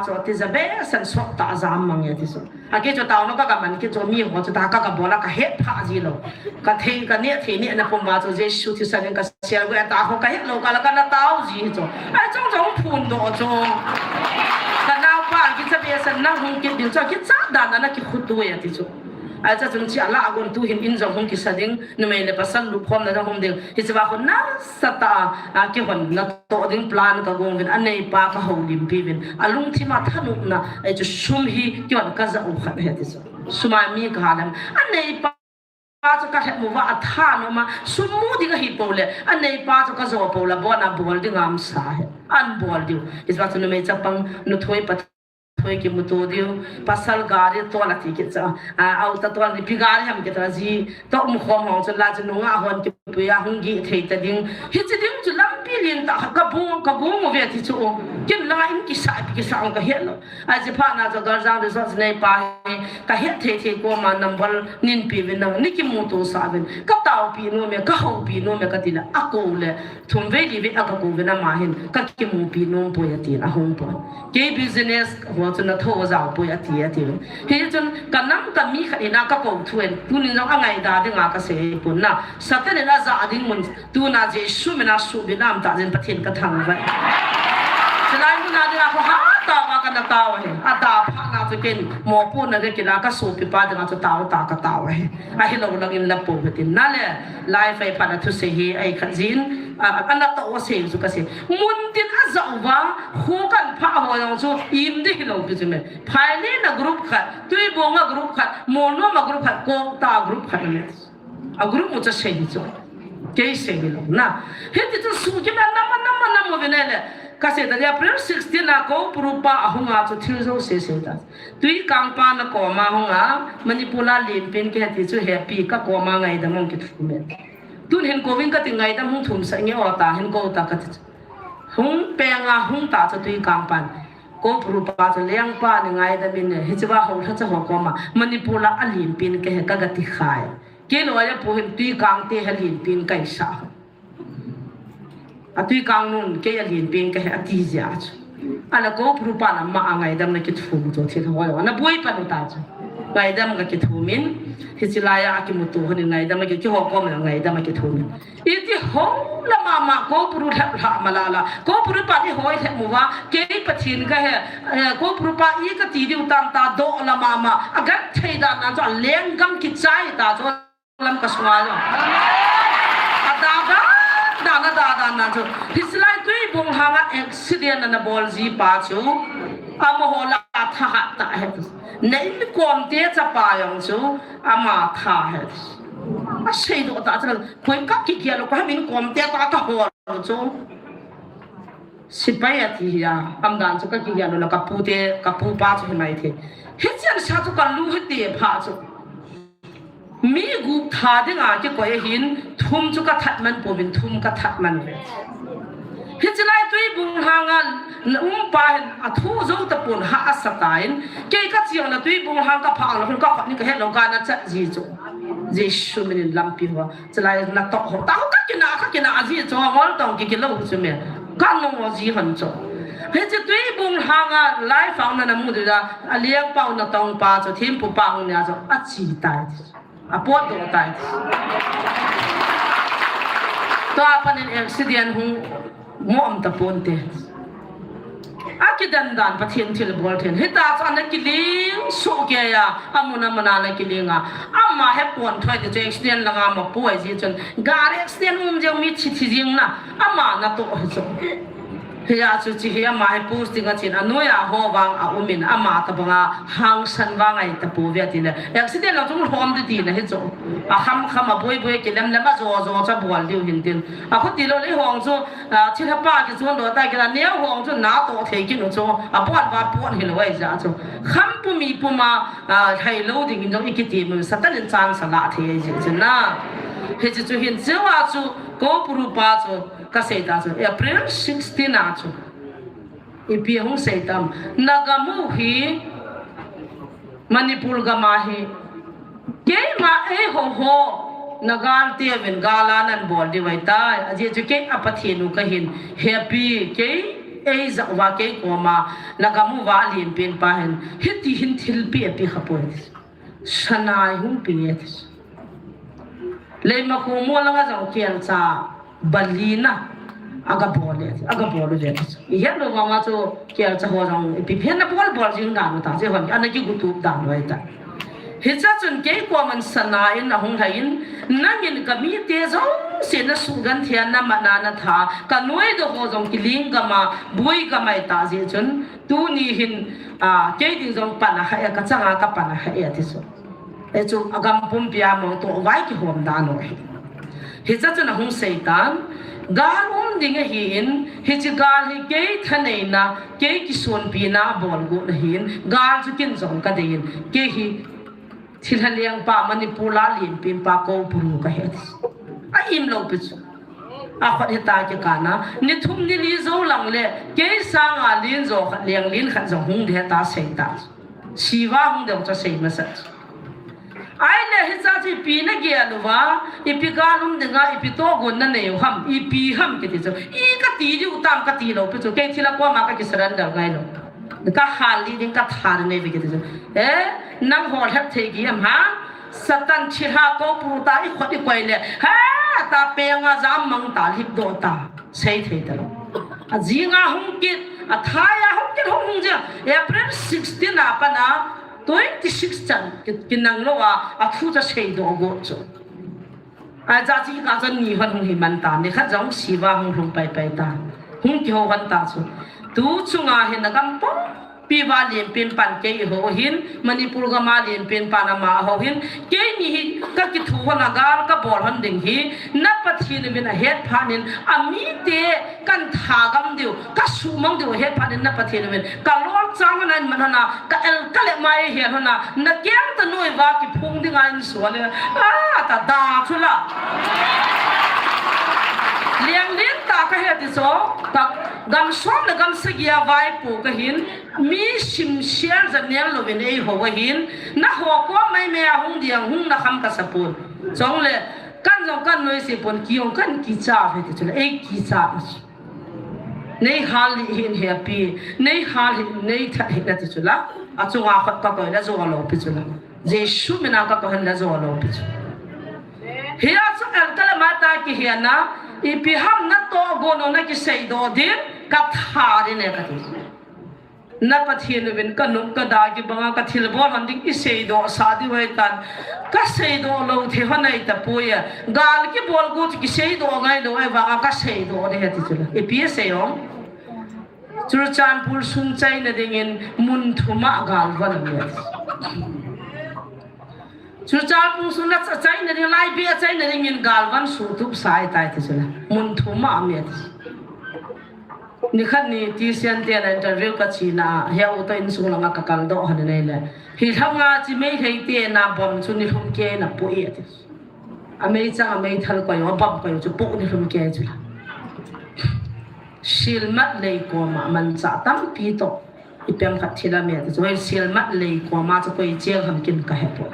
chu ati ja be san sot ta jam mang e ti chu. Akei chu taona ka ga man kit chu mi ho chu ta ka ga bol a ka het pha ji lou. Ka thei ka neh thei neh na pum uva chu Jesu thisan in ka sel ve ta ho ka het lou ka la ka na tao ji chu. Ai chong chong phun doh chu. Kanaopa kicha be san na hung kit ding chu kicha dan na kikhutu e ti chu. Acha chun chi ala agon tu hin in jong hung kisa ding, numei le pasal lupkhom na jong hung ding. Hiche va khun nasatah a, a kihon natoh ding plan ka gong uvin, aneipa ka houlimpi uvin. Alungthim a thanopna, ahi chu sum hi kihon ka ja u khat ahi ti chu. Sum a mi ka ha lem. Aneipa chu ka lhep uva atha nom a, sum mu ding ahi pou le, aneipa chu ka jo pou le, abon a bol ding a um sa ahi. An bol diu. Hiche va chu numei chapang, nuthoi pa thoi kimuto diu, pasal gari tol ati kit cha, a, auto tol ni pi gari ham kit cha ji, toh um khom hong chun la chun nungah hon kipui a hung gih thei ta ding. Hiche ding chu lampi lentah khat ka bung, ka bung uve ti chu. Ken la in kisa, kisa ang ka het lou. Ahi phat na chu Galjang Resort neipa hi, ka het thei thei koma number nin pe uvin nang, nei kimuto sah uvin. Ka taopi nom e, ka houpi nom e ka ti le, akou le. Thum vei li vei a ka kou uvin ama hin, ka kimupi nom poi ati in ahung pon. Kei business ho chu na tho jao poi ati, ati uvin. Hichun ka nam ka mi khat in a ka kou thu in, tunin jong angaida ding a ka sei pon na. Satan in aja ding mun, tuna Jesu min a suhbit nam ta jin Pathen ka thangvah. Chulai mun a ding a kho ha tao a ka na tao ahi. Ada phat na chu ken mopohna ka kila ka sopipa ding a chu tao ta ka tao ahi. Ahilou lang in la pou hitin na le, lai fai phat na thusei hi, ahi khat jin, a, a, anatoh asei chu ka sei. Mun tin aja uva, kho kan pha ho jong chu, im ding hilou pi chu me. Phailena group khat, Tuibong a group khat, Molnom a group khat, Kokta group khat me. A group mu chu sei hi chu. Kei sei hilou na. Hiti chu sukim a nam a nam a nam uvin le. Ka sei ta le April sixteen a Koupuru pa ahung a chu thil jouse sei ta. Tuikang pa na koma hung a, Manipur a lenpen kahi ti chu hepi ka koma ngaidam hung kithum e. Tun hin kouvin kati ngaidam hung thum sah nge o ta hin kou ta kati chu. Hung peng a hung ta chu Tuikang pan. Koupuru pa chu lengpa nei ngaidam in e, hiche va ho lha cha ho koma. Manipur a lenpen kahi ka ga ti khai. Kei loi a pu hin Tuikang te hi lenpen kahi sa. A Tuikang nun, kei a lenpen kahi ati jia chu. Ala Koupuru pa na ma a ngaidam na kithum chu thil ho ana boi pan u ta chu. Ngaidam ka kithum in, hiche lai a kimuto hon in ngaidam a ki, kihou kom a ngaidam a kithum in. Iti ho la mama Koupuru lhep lha ma la la. Koupuru pa ni hoi lhep mu va, kei Pathen kahi, eh, Koupuru pa i kati diu tam ta doh la mama. A gat thei dan nan chu a lenggam kichai ta chu. Lam ka sunga jo. A da da, da na da da na jo. Hiche lai Tuibong hanga accident na bol ji pa chu. Amaho la thahat ta ahi. Na inkom te chapa jong chu ama tha ahi. Ka seidoh ta chun, koi ka kigel lou, ka min kom te ka ka hol lou chu. Sipai ati hi a, amdan chu ka kigel lou la ka pu te, ka pu pa chu hi mai the. Hichea sa chu ka lu hi te pha chu. Mi gup tha dinga kikoi ahin, thum chu ka that man pouvin, thum ka that man ve. Hiche lai Tuibung lhanga na um pa hin a thu jou tapon ha a sa tan, kei ka chiang na Tuibung lhang ka phah lou, ka khut ni ka het lou ka na chat ji chu. Jesu minin lampi ho, chulai na toh ho, ta ho ka kina, ka kina a ji chu, ngol tong ki ki lou chu me. Ka nung o ji hon chu. Hiche Tuibung lhanga lai fang na na mu du da, a liang pau na tong pa chu, thim pu pa hung nia chu, a chi tai. A potdoh tai. Tua panin accident hung mo um tapon te. A kidan dan Pathen thilbol then. Hita chu ana kiling suh kei a, amun amun a ana kiling a. Ama he pon thoi te chu accident langa ma pu ai ji chun. Gari accident um jeng mi thi thi jing na. Ama na toh hi chu. Hia chu chi hi ama hi posting a chin a noi a ho vang a um in ama tabang a hangsan vang ai tapou ve ti le. Accident a chung lhom di ti na hi chu. A kham kham a boi boi kilem lem a jo jo cha bol diu hin tin. A khuti lou le hong chu, a, thilha pa kichun lou ta kila neo hong chu na toh thei kinu chu. A pon va pon hi lou ai ja chu. Kham pum mi pum a, a, thei lou ding in jong i kiti mu Satan in chance a la thei ai ji chu na. Hichi chu hin chu a chu ko puru pa chu. Ka sei ta chu, April sixteen a chu. Ipi hung sei tam. Na gam u hi Manipur gam a hi. Keima eiho ho. Na gal te vin gal a nan bol di vai tai. A ji chu kei a Pathen u ka hin. Happy kei ei ja va kei koma. Na gam u va lin pen pa hin. Hiti hin thil pi a pi kha poi. Sanai hung pi e. Leima khu mo langa jong kial cha. Balina, aga bol e, aga bol u ve. I het lou vanga chu kial cha ho jong, ipi phen na bol bol jing dan u ta, che hon, ana kigutup dan u ai ta. Hicha chun kei koman sana in ahung lhai in, nangin ka mite jouse na suhgenthei a na mana na tha, ka noidoh ho jong kiling gam a, boi gam ai ta jeh chun, tuni hin, a, kei ding jong pan a kha e, ka changa ka pan a kha e ti chu. E chu agam pumpi a mo toh vai kihom dan u ahi. Hicha chun ahung sei tan, gal um ding ahi in, hichi gal hi kei thaneina, kei kisonpina bol got ahi in, gal chu kin jong ka dei in, kei hi thilha leng pa Manipur a lin pen pa ko puru ka he. A im lou pi chu. A khut hita kikana, ni thum ni li jou lang le, kei sanga lin jo khat leng lin khat jong hung de ta sei ta. Siva hung deu cha sei masa. Ai le hicha chu ipi na gel uva, ipi gal um dinga, ipi togon na nei u ham, ipi ham kiti chu. I ka ti diu tam ka ti lou pi chu, kei thilha koma ka ki surrender ngai lou. Ka hal li ding ka thar nei ve kiti chu. Eh, nang hol het thei gi am ha? Satan thilha ko pu ta i khut i koi le. Ha, ta penga jam mang ta lip do ta. Sei thei ta lou. A jinga hung kit, a thai a hung kit hung hung jia. April sixteen a pat a twenty six chan ki, kinang lou a, a thu cha sei do go chu. A ja chi ka chan ni hon hung hi man ta, ni khat jong siva hung hung pai pai ta. Hung kiho hon ta chu. Tu chunga hin a gam pumpi va lin pen pan kei ho hin, Manipur gam a lin pen pan ama ho hin, kei ni hi ka kithu hon a gal ka bol hon ding hi, na Pathen uvin a het phat in, a mite kan thagam diu, ka sumang diu a het phat in na Pathen uvin, ka lol chang hon a in man hon a, ka el ka le mai hian hon a, na keng ta noi va kiphung ding a in sual le, a ta da chu la. Liang lin ta ka he ti so, ka gam som le gam sagi a vaipo ka hin, Mi sim sial za nel louvin ei ho ahin, na ho ko mai mai a hung diang hung na kham ka sapon. Chong le, kan jong kan noi se pon ki jong kan kicha ve ti chu le, ei kicha. Nei hal li hin happy, nei hal hin nei that hin na ti chu la, a chunga khut ka koi la jo lou pi chu la. Jesu mina ka koi han la jo lou pi chu. Hia chu el ka le mata ki hiana, ipi ham na to go no na ki sei do din, ka tha din e ka ti. Na Pathen uvin ka nop ka da kibanga ka thilbol hon ding i seidoh sah diu ahitan. Ka seidoh lou thei hon ahi tapoi. Gal kibol gu chu kiseidoh ngai lou ahi vanga ka seidoh ding ahi ti chu la. Ipi asei om? Churachandpur sun chaina dingin mun thum a gal von ahi. Churachandpur sung na cha-, chaina ding, Laibe a chaina dingin galvan sutup sa ahitai ti chu la. Mun thum a um e ti. Nikhat ni T C N te na interview ka china, hia u to insung langa ka kaldoh hon nei le. Hi lhanga chi Meitei te na bomb chu nilhum kei na pu e ti. A meichang a meithal koi, a bomb koi chu pu nilhum kei chu la. Silmat lei koma manchah tampi to. Ipi ham khat thil a me ti chu, hoi Silmat lei koma chu koi cheng ham kin ka he poi.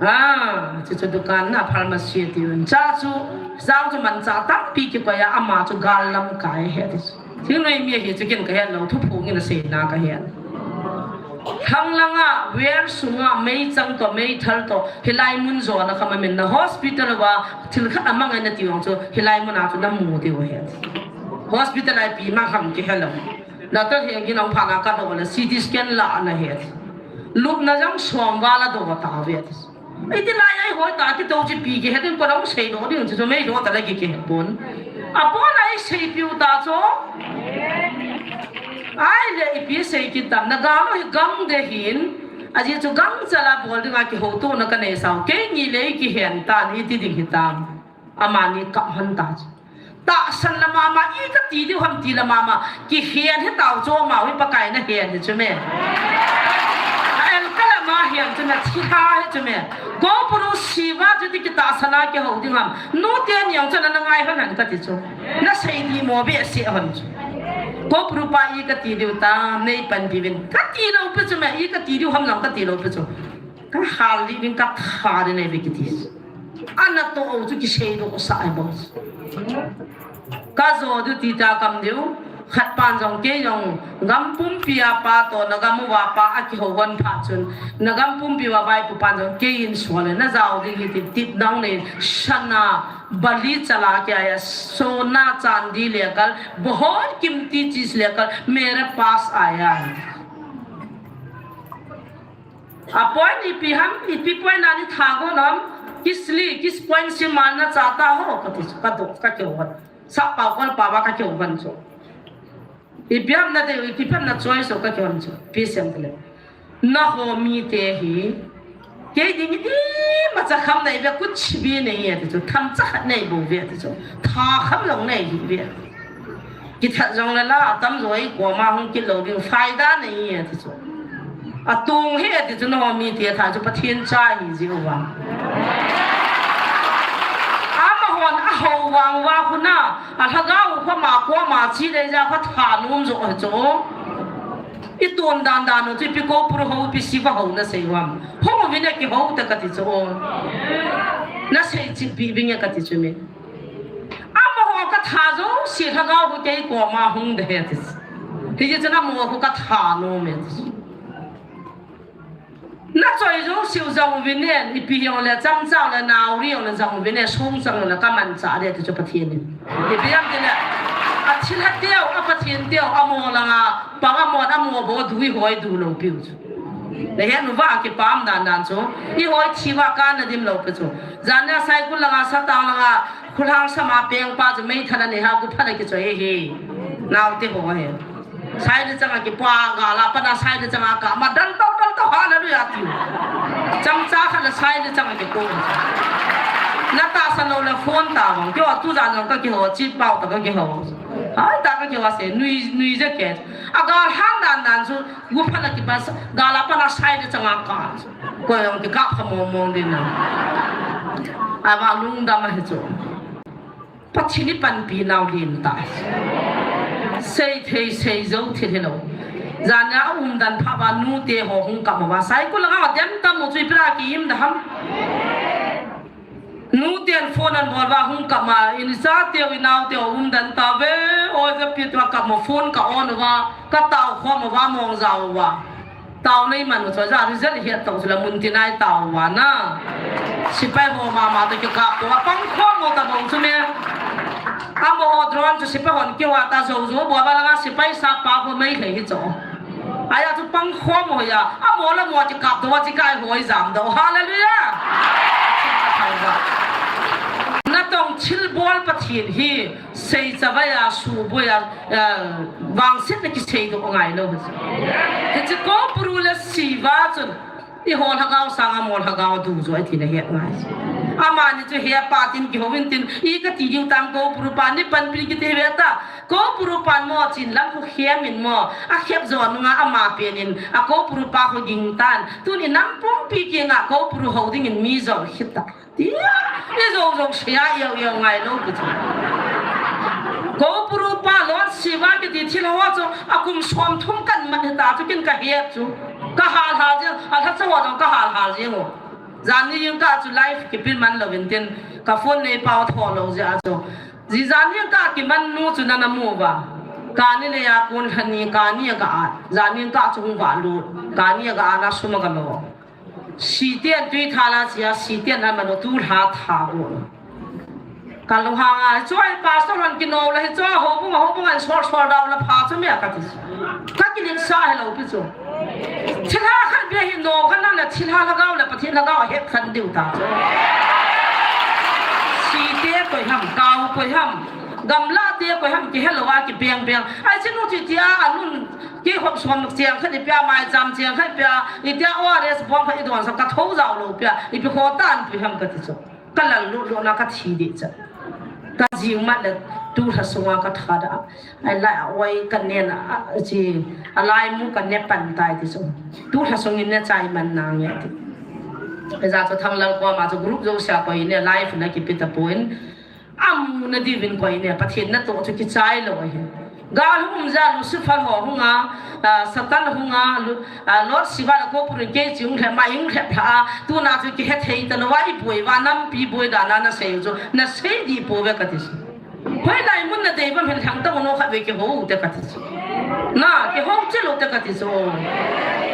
Ah, chu chu dukan na pharmacy ti un. Cha chu, jang chu manchah tampi kikoi a, ama chu gal lamkai he ti chu. Thingnoi mi hi chu kin ka he lou, thuphung in a seina ka he. Thang langa, wer sunga, meichang to, meithal to, hilai mun jona kha ma min na hospital va, thil khat a mangai na ti vang chu, hilai mun a chu na mu ti u he. Hospital a ipi mang ham ki he lou. Doctor hi ngi nong pha na ka do le C T scan la na he. Lupna jang som va la do ta ve. Iti lai ai hoi ta ki to chi pi ki he tin ko dong sei do ding chu mei do ta la ki ki he pon. A pon ai sei piu ta chu. Ai le ipi sei ki tam na ga lo hi gang de hin. A ji chu gang cha la bol ding a ki ho to na ka nei sao. Ke ni le ki hen ta ni ti ding hi tam. Amani kap han ta chu. Tahsan la mama, i ka ti diu ham ti la mama. Kihen hi tau chu ama hi Pakai na hen hi chu me. A el ka la ma hen chu na thi ha hi chu me. Ko puru siva chu ti ki tahsan a ki ho ding ham. Nu te ni ang chu na na ngai han han ka ti chu. Na sei di mo be se han chu. Ko puru pa i ka ti diu ta, nei pan bi vin. Ka ti lo pe chu me, i ka ti diu ham lang ka ti lo pe chu. Ka hal li ding ka tha de nei be ki ti. Ana to o chu kisei do sa ai bang. Ka jo du ti ta kam diu, khat pan jong kei jong gam pumpi a pa to na gam uva pa a kiho hon pha chun, na gam pumpi uva vaipu pan jong kei in sual le na jao ding hi ti tip dang nei sana bali chala kya ya sona chandi lekal bahut kimti cheez lekal mere paas aaya hai. A point ipi ham, ipi point a ni tha go nam, kis li, kis point si malna chahta ho, ka ti chu, ka do, ka keu van. Sa pa kon pa va ka keu van chu. Ipi ham na de, ipi ham na choi so ka keu van chu. Pi sem le. Na ho mi te hi. Kei ding iti ma cha kham nei ve kuch bhi nahi hai ti chu. Tham cha khat nei bo ve ti chu. Tha kham long nei hi ve. Kithat jong le la, atam jo i koma hung kit lou ding, faida nei e ti chu. Atung hi e ti chu, nangho mi ti a tha chu Pathen cha hi ji uva. Amahon aho vang uva khu na, alhagao u koma koma chi le ja kha tha nom jo hi chu. I tun dan dan u chu ipi ko pur ho, ipi siva ho na sei uvam. Hung uvin e, kiho ta ka ti chu. Na sei chi pi ving e ka ti chu mi. Amaho ka tha jouse lhagao khu kei koma hung de he ti. Hijeh chun amaho khu ka tha nom e ti. Na choi jouse u jong uvin e, ipi hijongle chang chang le nauri jongle jong uvin e, sung chang le ka manchah de ti chu Pathen in. Ipi ham ti le, a thilha teu, a Pathen teu, amaho langa, pang amaho, amaho bou dui hoi du lou piu chu. Le hen uva kipam dan dan chu. I hoi thi uva ka na dim lou pi chu. Jan nia Saikul langa, Satang langa, Khulhang sama peng pa chu meithal a nei ha, gup phat a kichoi hi. Naote ho hi. Sai le chang a kipa ga la, pana sai le chang a ka. Ma dal tau, dal tau, hallelujah tiu. Chang cha kha la sai le chang a kipo. Na tahsan lou le phone ta vang. Kio tu jan jong ka kiho, chi pau ta ka kiho. Hai ta ka kiho se, nui, nui je ke. A ga han dan dan chu. Gup phat a kipa sa, ga la pana sai le chang a ka. Ko jong kikap kha mong mong din na. Ama lungdam ahi chu. Pathen i panpi nau lin ta. Sei thei sei jou thil hilou. Jan nia umdan pha uva nute ho hung kap uva. Saikul langa dem tam u chu ipi a ki im da ham. Nuten phone an bol uva hung kap ma, in i chateu, i naoteu umdan tauve, oi, japi tua kap ma phone ka on uva, ka tao khom uva, mong jao uva. Tao nei man u chu, ja result hi a tong chu la mun tin ai tao uva na. Sipai ho mama to kikap to, a pang khom u ta bou chu me. Amaho drone chu sipai hon kiho ta jou jou, bol uva langa sipai sa pa ho Meitei hi chu. Ahi a chu pang khom u hoi a, amaho le amaho kikap to, a chi kai hoi jam do. Hallelujah! Natong thilbol Pathen hi, sei chavai a, suboi a, eh, vangsetna kisei doh ngai lou. Hiche ko puru le siva chun, Eiho lhagao sanga mo lhagao du jo ahi tina het ngai. Amani chu he pa tin kihou in tin, i kati diu tam Koupuru pa ni panpi kiti ve ta. Koupuru pan mo chin lam khu khem in mo. Akhep jo nunga ama pen in, a Koupuru pa khu ging tan. Tun i nam pumpi kinga Koupuru hou dingin mi jo khit ta. Tia, i jo jo sia iau iau ngai lou pi chu. Koupuru pa Lord Shiva kiti thil ho chu, akum som thum kan mat ta chu kin ka het chu. Ka hal hal jeng, a lha chau a jong ka hal hal jeng u. Jan ni jing kah chu live kipin man lou vin tin, ka phone nei pau tho lou jeh a chu. Ji jan ni kah kiman nu chu nana mu uva. Kani le a kun lha ni, kani a ka at. Jan ni kah chu hung va lut. Kani a ka at na sum a ka lo. Siten tui tha la sia, siten na ma lo tu lha tha u. Ka lunghang a, "Choi, pastor hon kino la hi choi, houbung, houbung an sol sol dau la pha chu me," ka ti. Ka kilin sa hello pi chu. Thilha khat bia hi no khan na le thilha lhagao le Pathen lhagao het khan diu ta chu. Site koi ham, kau koi ham, gamla te koi ham ki hello a ki beng beng. Ai chi nu chi tia anun ki hop suan cheng khat i pia mai cham cheng khat pia. I tia O R S bong khat i don sa ka tho jao lou pia. I pi kho tan pi ham ka ti chu. Ka lal lut lut na ka thi deh chat. Ka jing mat le tu lha sunga ka tha da. Ai lai a oi ka nen a, a, chi, a lai mu ka ne pan tai ti chu. Tu lha sungin ne chai man na nge ti. Ija chu Thanglal koma chu group jo sia koi ne live na kipi ta pon. Amu na diuvin koi ne Pathen natoh chu kichai lou ahi. Gal hung um jeh a Lucifer ho hung a, ah, Satan hung a, Lu-, ah, Lord Shiva le Koupuru in kei chi hung lhep ma hung lhep lha a, tuna chu kihe thei ta lou a i boi uva nampi boi dan a na sei u chu, na sei dih pouve ka ti chu. Hoilai mun na dei uvam hin lhang ta mo no khat ve kihou te ka ti chu. Na, kihou cheh lou te ka ti chu.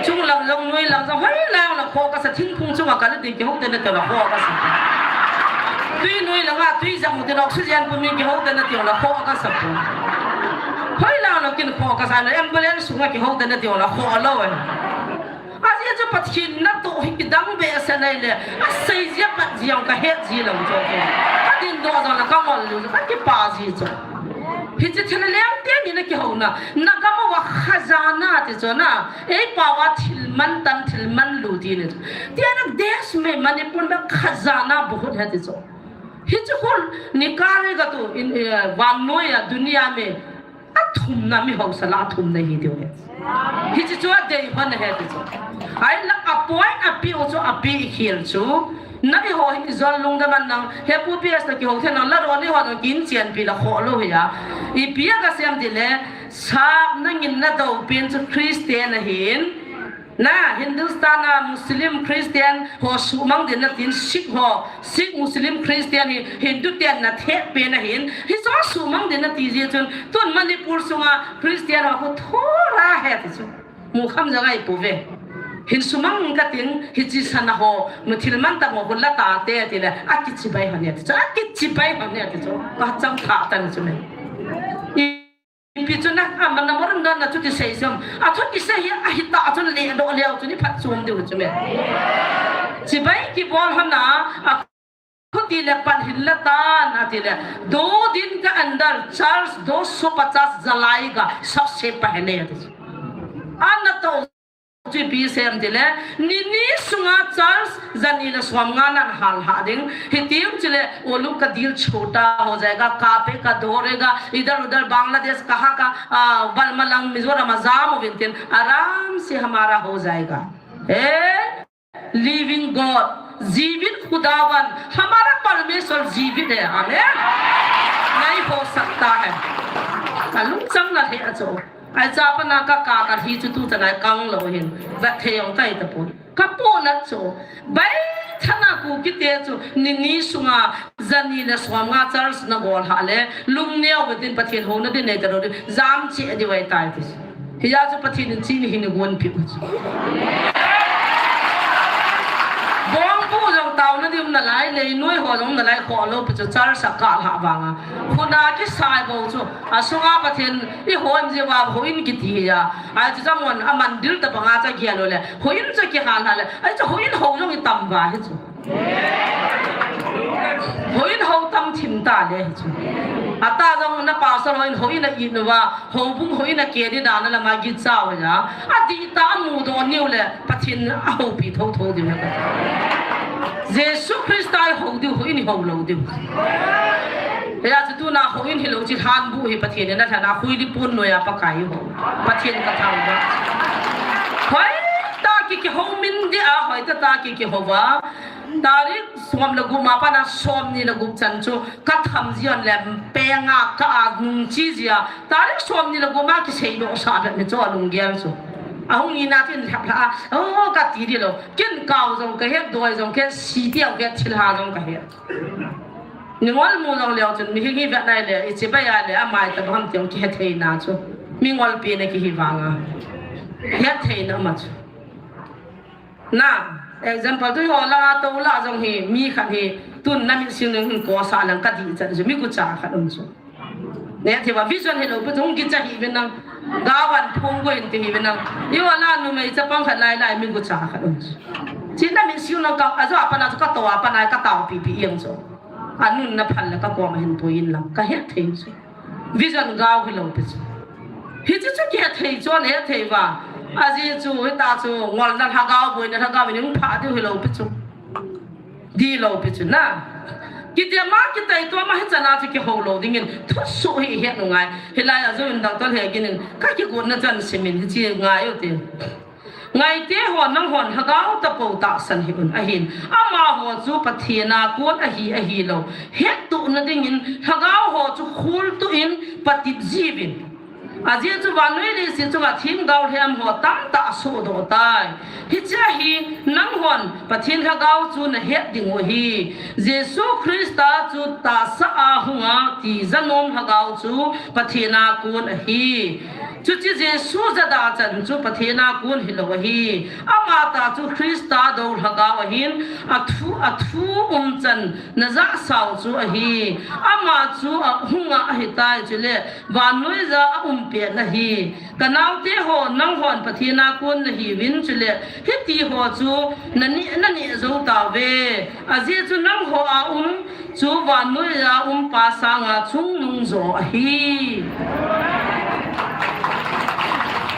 Chung lang jong, noi lang jong, hoilai lang la kho ka sa thingphung chunga ka le ding kihou te na te la kho ka sa. Tui noi langa tui jang u te na oxygen pum in kihou te na ti la kho ka sa pu. Hoilai la kin kho ka sa la ambulance sunga kihou te na ti la kho lou e. Ajeh chu Pathen natoh hi kidang behseh nai le, asei jia pat jia ka het ji lou chu. Ka din doh jong la ka ngol lou, ka kipa ji chu. Hiche thil leng teni na kihouna, na gam uva khajana ti chu na, ei pao a thil man tan, thil man lu ti ni chu. Tia na desh mein Manipur mein khajana bahut hai ti chu. Hiche khu nikale ga tu in, eh, vannoi a duniya mein athumna mi hausa la athumna hi diu ahi. Hiche chu adei hon ahi ti chu. Ahinla a point a pi u chu a pi khel chu. Na eiho hi ijol lungdam man nang, he pu P S na kihou thei nang, la ro ni ho nang kin chian pi la kho lou hi a. Ipi a ka sem ti le, sap na ngin na do pen chu Christian ahin. Na, Hindustan a Muslim Christian ho sumang din na tin Sikh ho, Sikh Muslim Christian hi Hindu ten na thep pen ahin. Hiche sumang din na ti jeh chun, tun Manipur sunga Christian ho khu thora he ti chu. Mu kham jang ahi pouve. Hin sumang ka tin, hiche sana ho, mu thil man ta mo khu la ta te ti le, akichibai hon e ti chu, akichibai hon e ti chu, ka chang kha ta ni chu me. Ipi chu na, a, man na mor na na chu ti sei sem. A thu ti sei hi, ahi ta chu le do le chu ni phat chom diu chu me. Chibai kibol hon a, a Khuti le pan hin la tan ati le, दो दिन के अंदर चर्च दो सौ पचास जलाएगा, सबसे पहले ati. Ana to chu ipi sem ti le, ni ni sunga church jani le som nga nan hal ha ding. Hitiu chu le, o lu ka dil chota ho jayega, kape ka dorega, idhar udhar Bangladesh kaha ka, ah, Balmalang Mizoram a jam uvin tin, aram se hamara ho jayega. Eh? Living God, जीवित खुदावन, हमारा परमेश्वर जीवित है, आमेन। नहीं हो सकता है। Ka lungchang na he achu. Ai cha pa na ka ka ka hi chu tu ta nai kang lo hin. Vat thei ong kai ta pon. Ka po na chu. Bai thana ku kite chu ni ni sunga jani le som nga church na gol ha le. Lungneo betin Pathen ho na din nei ta lo din. Jam che di wai tai ti. Hijeh chun Pathen in chini hin gon pi u chu. Bongbu jong taona ding um nalai, leinoi ho jong um nalai, kho lou pi chu church a kal ha vanga. Khuna kisai bou chu. Asunga Pathen i hon jeh uva houin kiti hi a. Ai chu jamon a mandir ta banga cha gia lo le. Houin chu kihal ha le. Ai chu houin ho jong i tam va hi chu. Houin ho tam thim ta. ta le hi chu. Ata jong na pastor houin, houin a it uva, houbung houin a keh di dan a lama gichao hi a. Adih ta a mudoh niu le, Pathen a houpi thotho diu hi ka. Jesu Christa i hou diu, houin i hou lou diu. Hia chu tuna houin hilou chi lhanbu hi Pathen in a lhan a, Huilipun noiya Pakai i hou. Pathen ka thangvah. Hoitah ki, kihou min dia, hoitah tah ki, kihou va. Tarik som le gup ma pana som ni le gup chan chu ka tham ji on le penga ka a nung chi jia. Tarik som ni le gup ma kisei doh sa le mi chu a lunggel chu. Ahung ina tin lhap lha a. Oh, ka ti di lou. Kin kau jong ka het, doi jong ka het, si tiau ka het, thilha jong ka het. Ni ngol mu jong leo chun mi hi hi vet nai le, i chibai a le, amai ta bang ham tiang kihethei na chu. Mi ngolpi na kihi vanga. Hethei na ma chu. Na, example tu ho la to la jong hi, mi khat hi, tun na mi sing ning ko sa lang ka di chan chu, mi ku cha khat um chu. Ne thei va vision hilou pu chung kicha hi ve nang. Gavan phung go in ti hi ve nang. I wala numei chapang khat lai lai mi gucha khat um. Chin na min siu nang ka ajo apana chu ka to apana ka tao pi pi iang chu. Anun na phal la ka ko ma hin pui in lang. Ka het thei chu. Vision gao hilou pi chu. Hi chu chu ki het thei chu ne thei va. Aji chu hita chu ngol na lhagao boi na lhagao min pha diu hilou pi chu. Di lou pi chu na. Kitia ma kitai tua ma hi chana chu kihou lou dingin thusuh hi het u ngai. Hilai a jong dang tol he ginin ka kigot na chan simin hi chi ngai u ti. Ngaite ho nanghon lhagao tapo tahsan hih un ahin. Amaho chu Pathen a kon ahi ahilou hettuh na dingin lhagao ho chu khultuh in patep jiuvin. Ajeh chu vannoi leiset chunga themgao lhem ho tamtah asohdoh tai. Hichea hi nanghon Pathen lhagao chu nahet diu ahi. Jesu Christa chu tahsa a hunga tija nom lhagao chu Pathen a kon ahi. Chuche Jesu jada chan chu Pathen a kon hilou ahi. Amatah chu Christa dou lhagao ahin athu, athu umchan najah sau chu ahi. Ama chu ahunga ahitai chule vannoija aum pet ahi. Kanaote ho, nanghon Pathen a kon nahiuvin chule hitiho chu naneh, naneh jou tauve. Ajeh chu nangho a um chu vannoija um pa sanga chungnung jo ahi.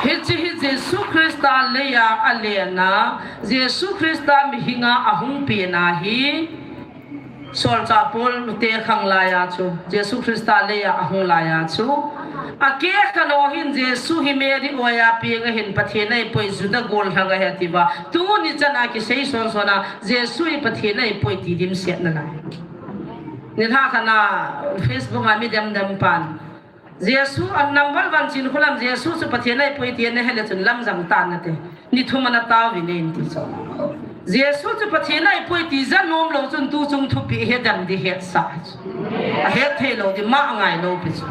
Hiche hi Jesu Christa leiya alena, Jesu Christa mihinga ahung pena hi. Solchah Paul te khang laiya chu, Jesu Christa leiya ahung laiya chu. Akeh khanho hin Jesu hi Mary oiya peng ahin Pathen a eipoi Juda gollhang ahi atiuva. Tuni chana kisei son sona Jesu hi Pathen a eipoi ti dimset nalai. Nilhah khat na Facebook a mi dem dem pan. Jesu a number one chin khulam Jesu chu Pathen a eipoi ti ana hile chun lamjang tan nate. Ni thum ana tauvin eiti chu. Jesu chu Pathen a eipoi tija nom lou chun tuchung thupi hi dem di hetsah. Ahet thei lou di ma ngai lou pi chu.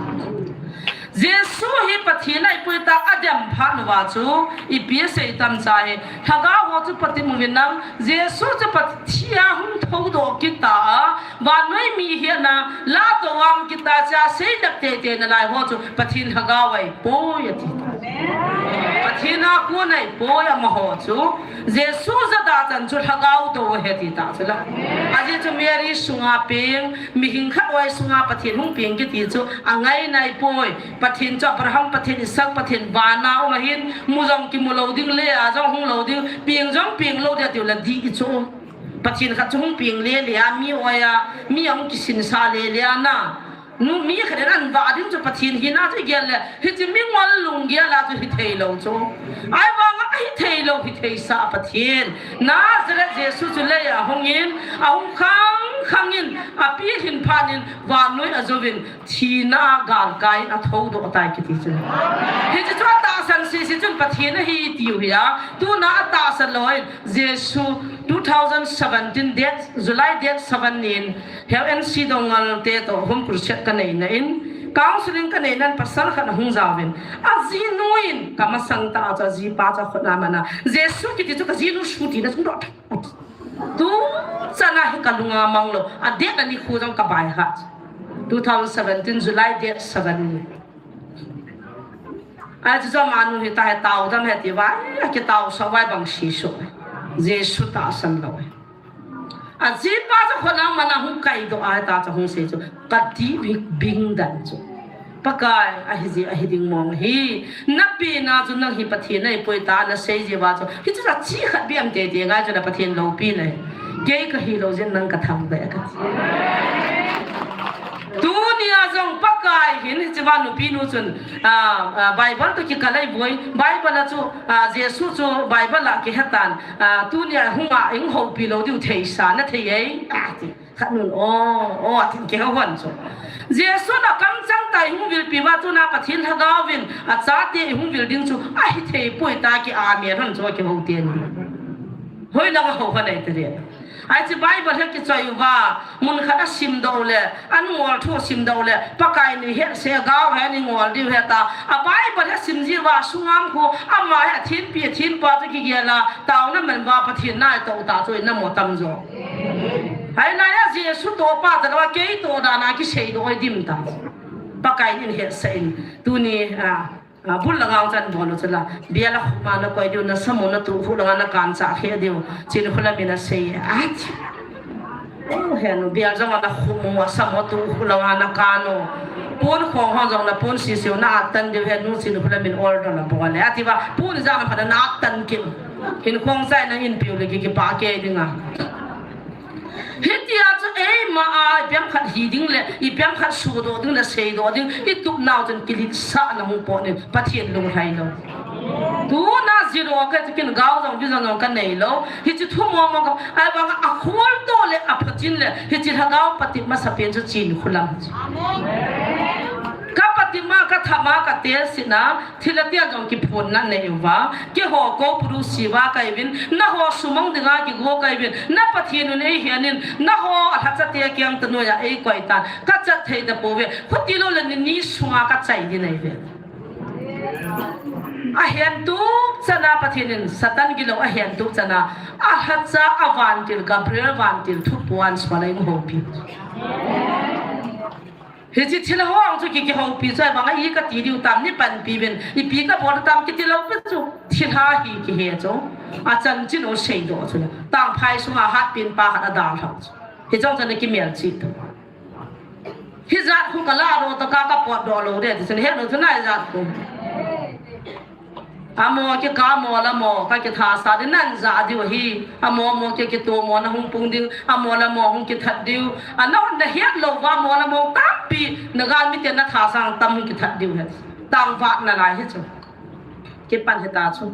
Jesu hi Pathen a eipoi ta adem phat uva chu ipi asei tam cha hi. Lhagao ho chu patep uvin lang Jesu chu Pathen a hung thoudoh kit ta a. Vannoi mi hi ana la to vang kit ta cha seilep teitei nalai ho chu Pathen lhagao a eipoi ati ta. Pathen a kon a eipoi amaho chu. Jesu jada chan chu lhagao dou ahi ati ta chu la. Ajeh chu Mary sunga peng, mihem khat oi sunga Pathen hung peng kiti chu angaina ahipoi. Pathen chu Abraham Pathen, Isaac Pathen, vana um ahin, mu jong kimu lou ding, leiya jong hung lou ding, peng jong peng lou ding ati u la di i chu. Pathen khat chu hung peng lele a, mi oiya, mi ahung kisinsah lele a na. Nu mi khat in an vah ding chu Pathen hina chu igel le, hiche mingol lunggel a chu hithei lou chu. Ahivanga ahithei lou, hithei sah Pathen. Nazareth Jesu chu leiya ahungin, ahung khang khangin, apilhin phatnin, vannoi ajouvin, thina a galkai in athoudoh tai kiti chu. Hiche chu atahsan sese chun Pathen ahi tiu hi a, tuna atahsan lou in, Jesu two thousand seventeen date, July date seven nin, Hel N C Dongal te toh home crusade kanei na in, counseling kanei nan pasal khat ahung jaovin. Ajinu in kamasang ta a chu ajipa chu akhut na mana. Jesu kiti chu kajinu suti na sung doh. Tu chana hi kalunga mang lou. A date ani khu jong kabai ha. Two thousand seventeen July date seven ni. Achu jong anu hi ta hi tao dam hi ti vai, akitao sa vai bang si su. Jesu tahsan lou. Ajipa chu kholang mana hung kaidoh a ta chu hung sei chu. Kadih bing dan chu. Pakai, ahi ji, ahi ding mong hi. Napina chu nang hi Pathen nahi poi ta nasei ji uva chu. Hichu achi khat biam tete ngai chu na Pathen loupi nahi. Kei kahi lou jeh in nang kathangvah e kati. Tunia jong Pakai hin hiche va nupi nu chun, ah, ah, Bible toh kikal ahi boi. Bible a chu, ah, Jesu chu Bible a kihe tan. Ah, tunia hung a, hung houpi lou diu theisa nathei e. Ati. Khat nun, o, o, atin kihou hon chu. Jesu in akamchang tah a hung vilpi uva chu na Pathen Lhagao vin achate hung vil ding chu ahi thei poi ta ki amen hon chu kihou ten. Hoilang a hou hon ahi tire. Hiche Bible hi kichoi uva, mun khat a simdoh le, an ngol thu simdoh le, Pakai in ihet seh a gao hi eingol diu ahi ta. A Bible hi sim ji uva, sungam khu, ama hi athenpi, athenpa chu kigel a, taona man uva, Pathen na itoh ta chu ina mo tam jo. Hijeh a Jesu toh pa talou a, kei toh dan a kiseidoh ahi dim ta. Pakai in hetsah in, tuni, a, A, bul langa chan bol u chu la. Bial a khum a nakoi diu, nasamo natu khu langa nakan cha khe diu. Chinkholam in asei e. Ati. O, henu, bial jong a nakhum u, asamo tu khu langa nakan u. Pon khong hon jong napon sisiu na atan diu henu, Chinkholam in order abol e. Ati uva, pon jong a phat na atan kit. Hinkho chai na inpiu le ki, kipah kei ding a. Hitia chu eima a, ipi ham khat hi ding le, ipi ham khat sodoh ding le, seidoh ding, itup nau chun kiletsahna hung pot in, Pathen lunglhai lou. Tuna zero ka chu kin gao jong, vision jong kanei lou. Hiche thu mong mong ka, ahivang a kholtoh le, aphachin le, hiche lhagao patep masapen chu Chinkholam. Ka patep ma, ka thama, ka test na, Thil atia jong kiphonna nei uva, keiho ko puru siva kahiuvin, nangho sumang dinga kigo kahiuvin, na Pathen un eihen in, nangho alhacha te kiang tanoiya eikoi tan, kachat thei tapouve, khuti lou le ni ni sunga kachai ding ahiuve. Ahen tup chana Pathen in Satan gilou ahen tup chana, alhacha a vantil Gabriel vantil thupuan suala in houpi. Hiche thil ho ang chu ki, kihoupi chu ahivang a i kati diu tam ni panpi uvin, ipi kabol tam kiti lou pi chu, thil ha hi kihe chu. Achanchin u seidoh chu le. Tangphai sunga hatpen pa khat adalhau chu. Hiche chu ana kimelchih tu. Hijat khu kala lou toh ka, kapotdoh lou de, ti chu nahet lou chu na hijat khu. Amo kikah mo le mo, kakithasah ding, nang ja diu ahi. Amo mo ki, kitomo na hung pung ding, amo le mo hung kithat diu. Ana hon nahet lou uva mo le mo tampi, nagalmi ten nathasang tam hung kithat diu ahi. Tangvah nalai hi chu. Kipan hita chu.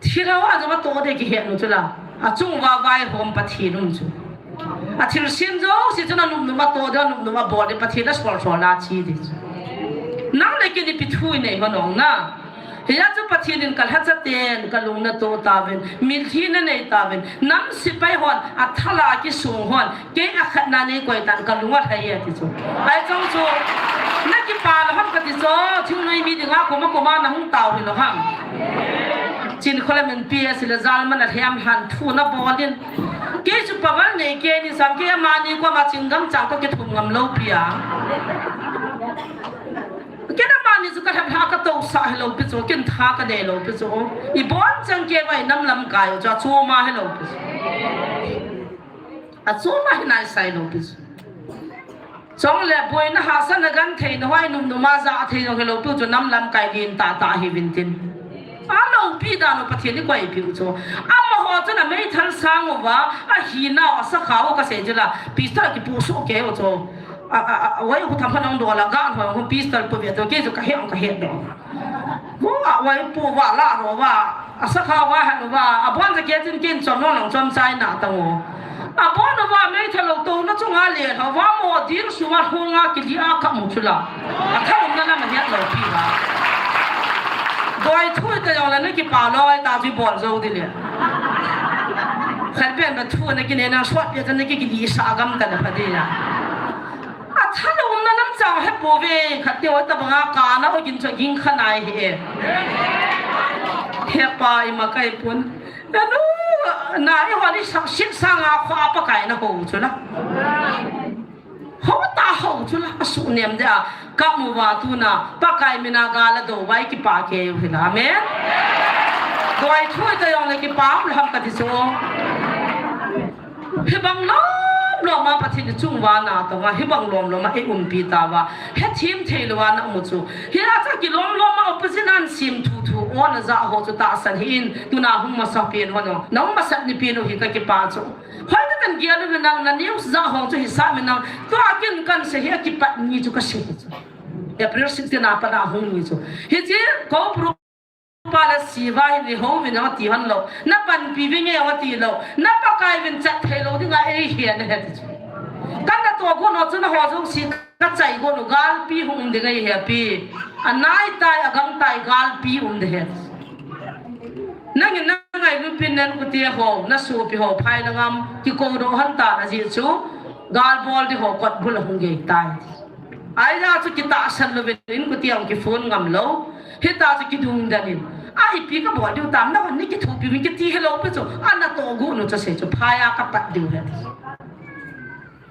Thil ho a jong atoh ding kihet nu chu la. Achung uva vaihom Pathen um chu. Athilsem jouse chu nanop nop a toh ding, nanop nop a bol ding, Pathen a sol sol na chi ding chu. Nang le kei in ipi thu inei hon ong na. Hijeh chun Pathen in kalhacha ten kalung natoh tauvin, mitlhi nanei tauvin, nam sepai hon, athala kisung hon, kei akhatna neikoi tan kalung alhai e ti chu. Ahi chun chu, nakipah lou ham kati chu, thingnoi mi dinga koma koma nahung tao hilou ham. Chinkholam in P S le jalman alhem lhan thu nabol in. Kei chu power nei kei ni sam, kei amani koma chingam chang kakithum ngam lou pi a. Kei amani chu kalhep lha katousah hilou pi chu, kin tha kanei lou pi chu. Ibon chang kei vai nam lamkai u chu achoma hilou pi chu. Achoma hi naisai lou pi chu. Chule boina hahsatna genthei na hoi num num a ja thei jong hilou pi u chu nam lamkai len tah tah hiuvin tin. Aloupi dan u Pathen in koipi u chu. Amaho chun ameithal sang uva, ahinau, asakha u kasei chu la, pistol kipusuh kei u chu. A, a, a, wai khu tham kha nang dola, ga hoi khu pistol pu ve to, kei chu kahe, kahe doh. Vo a wai pu va la ro va, asakha va han va, abon ja kei chin kin chom nong lang chom chai na ta ngo. Abon va meithal lou to na chunga le, ha va mo dil su va hung a kili a ka mu chu la. Athalum na na ma hiat lou pi va. Doi thui ta jong la na kipah lou ai ta ji bol jo di le. Khat pen ba thu na kine na suat pe ta na ki kili sa gam ta na pha di ya. Athalum na nam chang he po ve, khat te oi ta banga ka na o gin cha ging kha nai he. He pa i ma kai pun. Na nu, na i ho ni sa, sit sa nga kho a Pakai na ho chu la. Ho ta ho chu la, asu nem de a, ka mu va tu na, Pakai mina ga la do vai kipa kei u hi la. Amen. Doi thui ta jong le kipa um le ham kati chu. Hibang lom lom a Pathen in chungvana tonga, hibang lom lom a eiumpi tauva, hethem thei lou a namu chu. Hia chu kilom lom a opposite nan sim thu thu ona ja ho chu tahsan hih in, tuna hung masa pen ho no. Nahung masat ni pen u hi kakipah chu. Hoitah in gel uvin nang, na news ja ho chu hisah min nang. Tua kin kasei hi akipat ni chu kasei chu. April sixteen a pat a hung ni chu. Hiche Koupuru pa le Siva hi ni ho vin ati hon lou. Na panpi vin nge ati lou. Na Pakai vin chat thei lou dinga eihin ahi ti chu. Kana tohgon u chu naho jouse kachaigon u galpi hung um ding ahi pi. Anai tai, agangtai galpi um ding ahi. Nangin nangailut pin nan kute ho, nasopi ho, phai na ngam, kikou doh hon tan ajeh chu, gal bol ding ho, kot bul a hung gei tai. Ahia chu kitahsan louvin, in kute a hung kiphone ngam lou, hita chu kidungdan in. A ipi kabol diu tam, nahon nei kithopi uvin kiti hilou pi chu, ana tohgon u chu sei chu, phai a kapat diu ahi.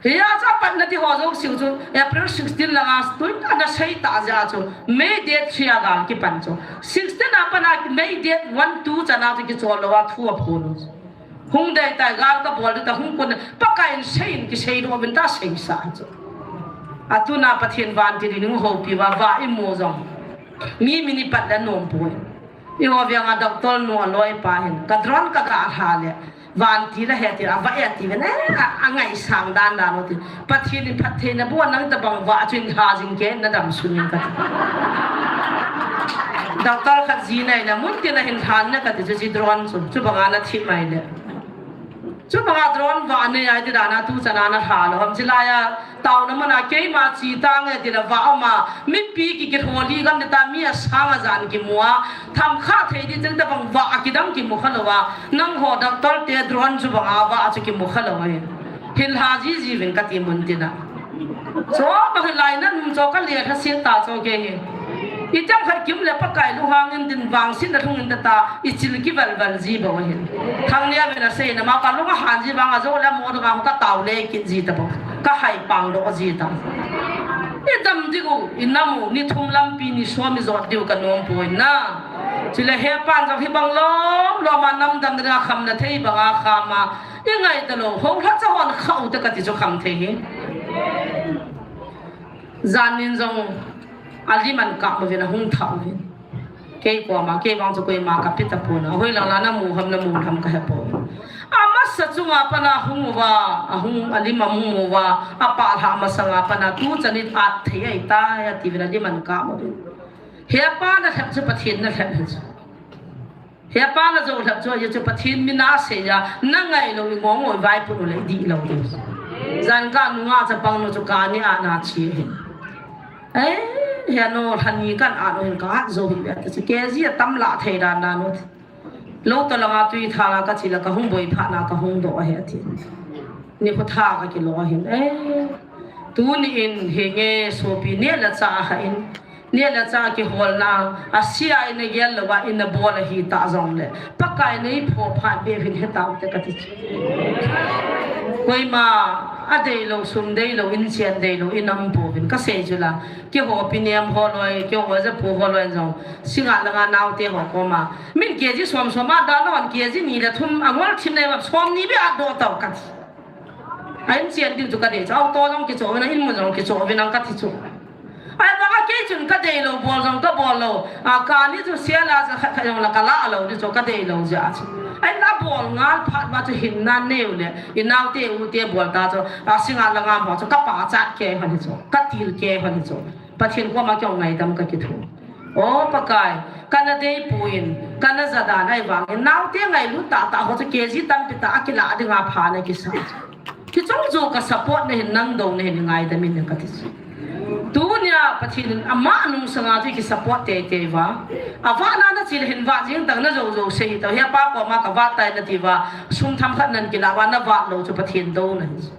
Hia chu apatna ti ho jouse chu April sixteen langa tun ana sei ta jeh chu May date three a gal kipan chu. Sixteen a pat a May date one two chan a chu kichol lou a thu aphon u chu. Hung dei tai gal kabol ding ta hung kon Pakai in sei in kisei doh uvin ta seisa chu. Atuna Pathen vantil in hung houpi uva, va imu jong. Mi min ipat le nom poi. Eiho veng a doctor nu aloi pa hin. Ka drone kaga lha le. Vantil ahi ati, ava e ati ven, eh, a, angaisang dan dan u ti. Pathen in phattheina boh nang tabang va chu in lha jing kei, nadam sun in kati. Doctor khat ji nei na mun tin a hin lhan na kati chu, ji drone chu, chubanga nathi mai le. Chubanga drone va nei ai ti dan a tu chan a nalha lou, ham chilai a, Taona mun a keima chi tange tile va um a, mipi ki, kilholi gam ding ta mi asang ajan kimu a, tham kha thei ding chang tabang va kidang kimu kha lou a, nangho doctor te drone chu banga va chu kimu kha lou ahi. Hin lha jiji vin kati mun tin a. Chu bang hilai na num chu kale lha se ta chu kei hi. Itiham khat kium le Pakai lunghang in tin vangsetna lhung in tata, ichil kivalval ji bou ahin. Thangnia vin asei na ma kalung ahan ji vang a jo le mo dong a ka tao le kit ji ta bou. Ka hai pang doh ji ta. Idam diu, inam u, ni thum lampi ni som ijot diu kanom poi na. Chule hepan jong hibang lom lom a nam dam ding a kham na thei bang a kham a. Ingai ta lou, ho lha cha hon khau ta kati chu kham thei hi. Jan nin jong alim an kap uvin ahung thah uvin. Kei koma, kei vang chu koima kape tapon a. Hoilang la namu ham namu ham kahe pon. Amasa chunga pat a hung uva, ahung alim amu uva, apah lha masanga pat a tu chan in at thei ahitai ati uvin alim an kap uvin. Hepa nalhep chu Pathen nalhep hi chu. Hepa najou lhep chu, ajeh chu Pathen min asei a, nangai lou ingong ngoi vaiput u le dih lou ding. Jan ka nunga chapang nu chu kani a nachi ahi. Eh, hia nu lhani kan a nu hin ka at jou hi le, ati chu K G atam lah thei dan dan u. Lou to langa tui tha la kachi la kahung boi phat na kahung doh ahi ati. Nikho tha kakilo ahin. Eh, tuni in hinge sopi neh le chah ahin. Neh le chah kiholna, asia in agel louva in abol ahi ta jongle, Pakai in eiphoh phat bep hin he taute kati chu. Koima adeilou, sum deilou, inchen deilou, inam pouvin kasei chu la. Keiho pi nem ho loi, keiho japu ho loi jong. Singa langa naote ho koma. Min K G som som a dalou, K G ni le thum angol thim nei va som ni bep adoh tau kati. A inchen ding chu kadei chu, auto jong kichoh uvin, inmun jong kichoh uvin ang kati chu. Ahivanga kei chun kadeilou, bol jong kabol lou. A, kani chu sela ja khat khat jong la kala lou ding chu kadeilou jeh a chu. Ahin abol ngal phat uva chu hinna neiu le, inaote ute bol ta chu, a, singa langa ho chu kapachat kei hon hi chu, katil kei hon hi chu. Pathen koma kei ngaidam kakithu. O Pakai, kana dei poi, kana ja dan ahivangin, naote ngailut tah tah ho chu K G tampi tah akila dinga pha nakisa. Kichong jo ka support nahin, nang dou nahin, ngaidam in kati chu. Tunia Pathen in ama nungsanga chu ki support teitei uva. Avahna nachi le hin vah jing tang, najou jou sei tau. Hepa koma kavat tai nati uva. Sum themkhat nan kila uva, navat lou chu Pathen douna ahi.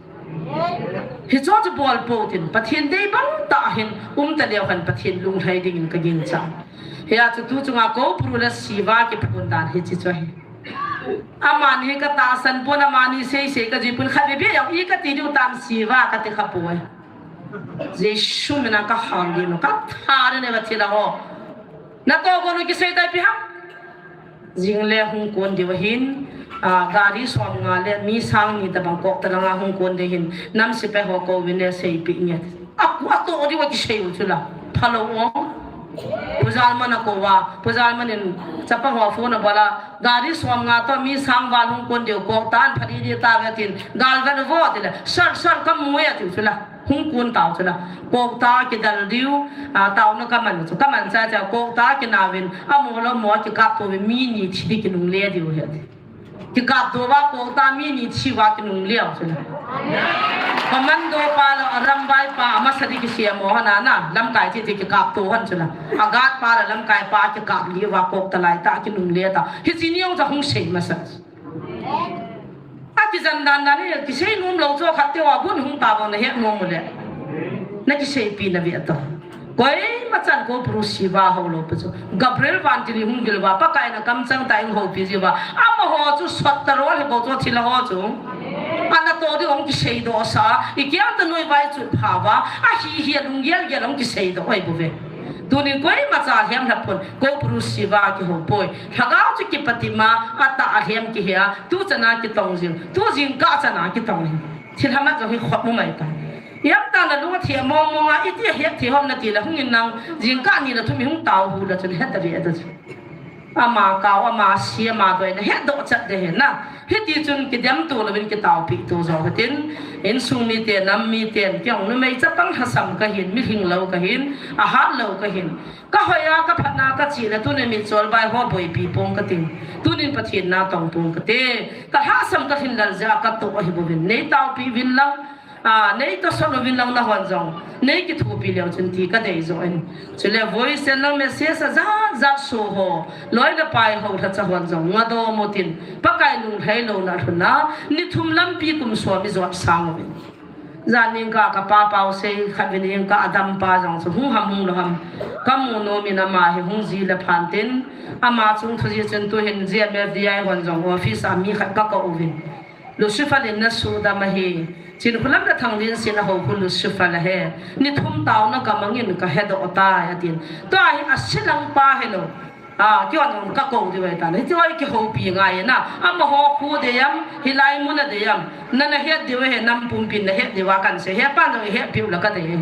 Hicho chu bol pou tin, Pathen dei bang tah hin, um ta leu hen Pathen lunglhai dingin kagingchan. Hia chu tu chunga Koupuru le Siva kiphun dan hiche chu ahi. Amani hi katahsan pon, amani sei sei kajui pon, khat veve jong i kati diu tam Siva kati kha poi. Jesu min a kahal diu, katha ding e kathi la ho. Natohgon u kisei tai pi ham. Jing le hung kon diu ahin, A, gari som nga le mi sang ni tabang Kokta langa hung kon ding hin, nam sepai ho kouvin le seipeh nge. A, atoh diu a kisei u chu la. Phalou o. Pu Jalman a kou a, Pu Jalman in chapang ho phone a bol a, gari som nga toh mi sang val hung kon diu Kokta a pha didi tauve tin, gal vet uvo ti le, sir, sir, kamu e ati u chu la. Hung kon tau chu la. Kokta kidal diu, a, taona kaman chu. Kaman cha cha Kokta kinauvin, amo lou mo kikap to uvin mi ni thi di kinungle diu ahi. Kikap to uva Kokta mi ni thi uva kinungle u chu la. Commando pa lou, a ramvai pa, amasa di kisem u hon a na, lamkai thi di kikap to hon chu la. A guard pa lou, lamkai pa kikap li uva Kokta lai tah kinungle ta. Hichi ni jong cha hung sei masa. A kijen dan dan hi, kisei nom lou chu khat teu a gun hung ta vang na het nom u le. Na kiseipi na ve to. Koima chan Koupuru Siva hou lou pa chu. Gabriel Vantili hung gil uva, Pakai na kamchang tah in houpi ji uva. Amaho chu sot ta lou hi bou chu thil ho chu. Ana toh di hung kisei doh sa. I kiang ta noi vai chu pha uva. Ahi hi a lunggel gel hung kisei doh oi bou ve. Tunin koima cha lhem lha pon, Koupuru Siva kihou poi. Lhagao chu kipatima, atah a lhem kihe a, tu chana kitong jing, tu jingkah chana kitong hi. Thil hamat jong hi khop mu mai ta. Iam ta na lung a thia mong mong a, iti a het thei hom na ti la hung in nang, jingkah ni la thum i hung tau hu la chun het ta ve ta chu. Ama kau, ama si, ama doi na het doh chat de he na. Hiti chun kidem to louvin kitaopi to jo hitin, insung mite, nam mite, kei jong numei chapang lhasam kahin, mihing lou kahin, ahat lou kahin. Ka hoi a, ka phatna ka chih le tunin mitchol bai ho boipi pong kati. Tunin Pathen na tong pong kati. Ka lhasam ka lhin lal jeh a ka toh ahi bouvin. Nei taopi uvin lang. A, nei tohsot uvin lang nahon jong. Nei kithopi leu chun ti ka dei jo in. Chule voice in lang message a jat jat so ho. Loi le pai ho lhacha hon jong. Nga do mo tin. Pakai lunglhai louna lhun a. Ni thum lampi kum som i jot sang uvin. Jan ning ka ka pa pau sei khat vin ing ka adam pa jong chu hung ham hung lou ham. Ka mu nom in ama hi hung ji le phan tin. Ama chung thu ji chun tu hin G M F D I hon jong office a mi khat ka kou uvin. Lucifer in na sudam ahi. Chinkholam le Thanglinsing a hou khu Lucifer ahi. Ni thum taona ka mang in ka he doh tai atin. Tua hi a silang pa hi lou. A, kei hon ka kou diu ahi tan. Hiche hi kihoupi ngai na. Amaho khu dei am, hilai mun a dei am. Na na het diu ahi, nam pumpin na het diu a kan sei. He pan jong i hetpi u la ka dei.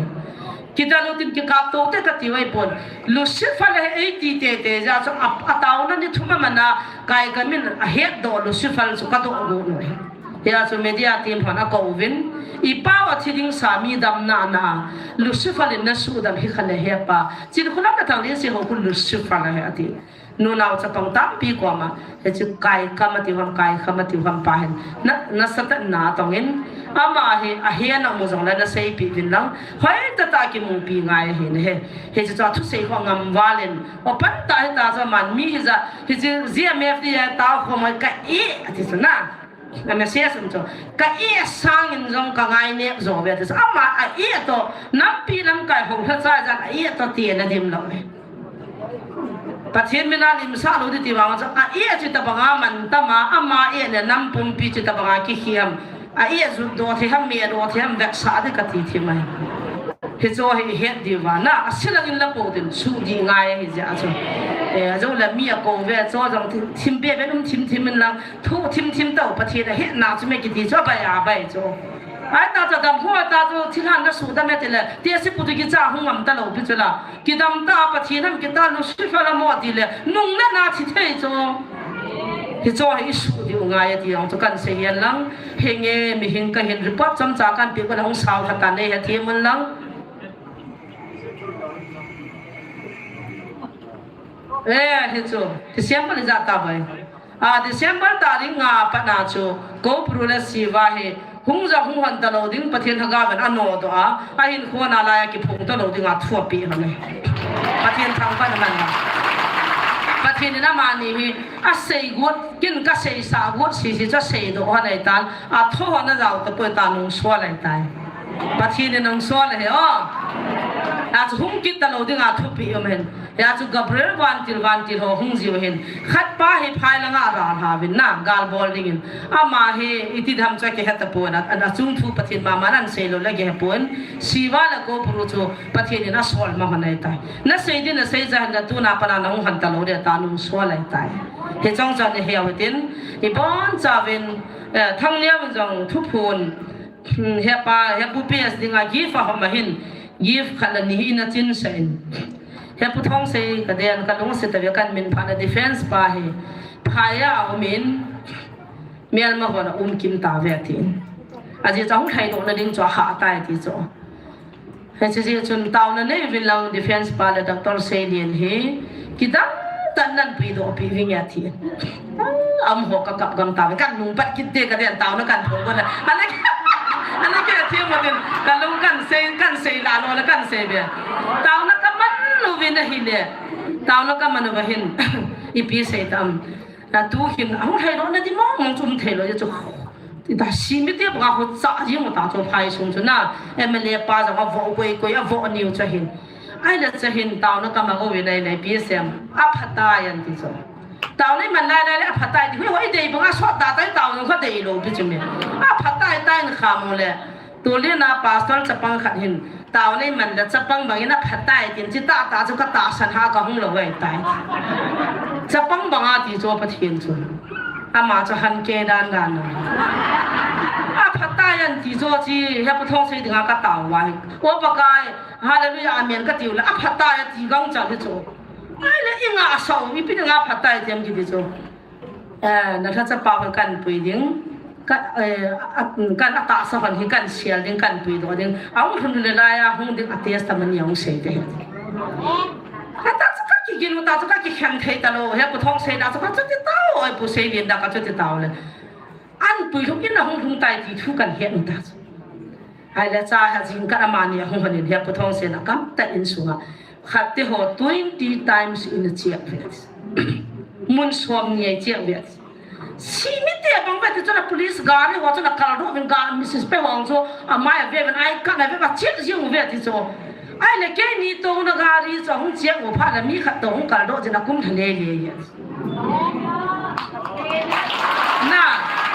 Kidal u tin kikap to te ka tiu ahi pon. Lucifer le eighty te te ja chu a, a taona ni thum a man a kai ka min a het doh Lucifer chu ka doh got u ahi. Hia chu media team hon a kou uvin, i pau a thi ding sa mi damna na, Lucifer in na sudam hi kha le he pa, Chinkholam le Thanglinsing hou khu Lucifer ahi ati. Nunao chapang tampi koma, hichu kai kam ati ham, kai kham ati ham pa hin, na, nasatah in na tong in, ama hi, ahe na mu jong le na seipi uvin lang, hoi tah tah kimupi ngai ahi na he, hichu chu thusei ho ngam val in, o pan ta hi ta chu man mi hi ja, hichu G M F D I a ta ho mai ka i, ati chu na. A message um chu. Ka i sang in jong ka ngai nep jo ve ti chu. Ama a i to, nampi lamkai hou lhacha jan a i to ti na dim lou ve. Pathen min a lim sa lou ti ti vang chu. A i chu tabang a man tam a, ama i le nam pumpi chu tabang a kikhiam. A i jut doh thei ham, me doh thei ham, veksa di ka ti thim ahi. Hichu hi het diu va na, a silang in la pou tin, su di ngai ahi jeh a chu. Eh, a jo la mi a kou ve, chu jong thim, thim be be um thim thim in lang, thu thim thim tau, Pathen a hetna chu me kiti chu, a bai a bai chu. Ai ta chu dam hu ta chu, thil han na sudam e ti le, te si pu tu kicha hung ngam ta lou pi chu la. Kidam ta Pathen ham kita Lucifer a mo ti le, nung le na thi thei chu. Hichu hi i su diu ngai ati jong chu kan sei hian lang. Henge, mihing ka hin report chomcha kan pe ko lang sao kha ta nei ha ti mun lang. Eh, hichu. Ti siam ko le ja ta bai. A, December tarik nga a pat na chu, Koupuru le Siva hi, hung jong hung hon ta lou ding, Pathen lhagao in a nodoh a, a hinkho a lai a kiphong ta lou ding a thu a peh hon e. Pathen thangvah in aman a. Pathen in amani hi, a sei got, kin ka sei sa got, si si chu a sei doh hon ahi tan, a tho hon a jao ta poi ta nung sual ahi tai. Pathen in nung sual ahi o. Achu hung kit talou dinga thupeh um ahin. Achu Gabriel vantil, vantil ho hung jiu ahin. Khat pa hi phai langa aral hauvin na, gal bol dingin. Ama hi iti dam chu akihe tapon, a, achung thu Pathen mama nan sei lou le akihe pon. Siva le Koubru chu Pathen in asol ma hon ahitai. Nasei din nasei ja hen, tuna pat a nahung hon talou ding tia nung sol ahitai. Hiche chungchang nahe u hitin, ibonchauvin, eh, Thangneo in jong thuphon, hmm, hepa, hepu P S dinga gift ahom ahin, gift khat le ni hi ina chinsah in. Hepu Thongsei kaden, kalungset tave, kamin phat le defense pa hi phai a aumin, melma hon aum kim tave atin. Ajeh chu ahung lhaidoh na ding chu ahahtai ti chu. Hiche jeh chun taona nei uvin lang defense pa le Doctor Seilian hi kidang tah in nan puidoh peh vinge atin. Amaho kakap gam tave, kanung pat kit te kaden, taona kan thou gon le. Ana, ana kei athi mo tin, kalung kan sei, kan sei la lou le kan sei be. Taona kaman uvin ahile. Taona kaman uva hin. Ipi sei tam. Atu hin, ahung lhaidoh na di mong mong chu um thei lou, chu. Tita simite banga ho cha jing u ta chu phai sung chu na. M L A pa jong avoh koi koi, avoh niu chu hin. Ahile chu hin taona kamang uvin ahile P S M. Aphatai anti chu. Taona iman lai lai le aphatai ti. Hui hoi dei banga sot ta tai taona kha dei lou pi chu mi. Aphatai tai in kha mo le. Tulin a pastor chapang khat hin, taona iman le chapang bangin aphatai tin, chutah tah chu katahsan ha kahung lou ahitai. Chapang banga ti chu Pathen chu. Ama chu han kei dan dan a. Aphatai anti chu chi, hepu Thongsei dinga katao uva hi. O Pakai, hallelujah, amen katiu le, aphatai ati gangchal hi chu. Ahile ingah sah u, ipi dinga aphatai ti em kiti chu. Eh, nalhacha pa hon kanpui ding, ka, eh, a, kan atahsa hon hi kansel ding, kanpuidoh ding. Ahung lhun le laiya hung ding a testimony ahung sei ding. Atah chu kakigin u ta chu kakikhen thei talou, hepu Thongsei da chu kachuti tao, hepu Seilian da kachuti tao le. Anpui lhung in ahung lhung tai ti thu kanhet u ta chu. Ahile cha ha jingkah amani ahung hon in hepu Thongsei in akam tah in sunga. Khat te ho twenty times in acheck ve. Mun som ni a acheck ve. Simite bang ve ti chu na police gari ho chu na kaldoh uvin ga Missus Pe Hong chu amai ave uvin ai ka na ve ba check jing uve ti chu. Ahile keini touna gari chu hung check u phat le mi khat toh hung kaldoh jin akum tha le le. Na,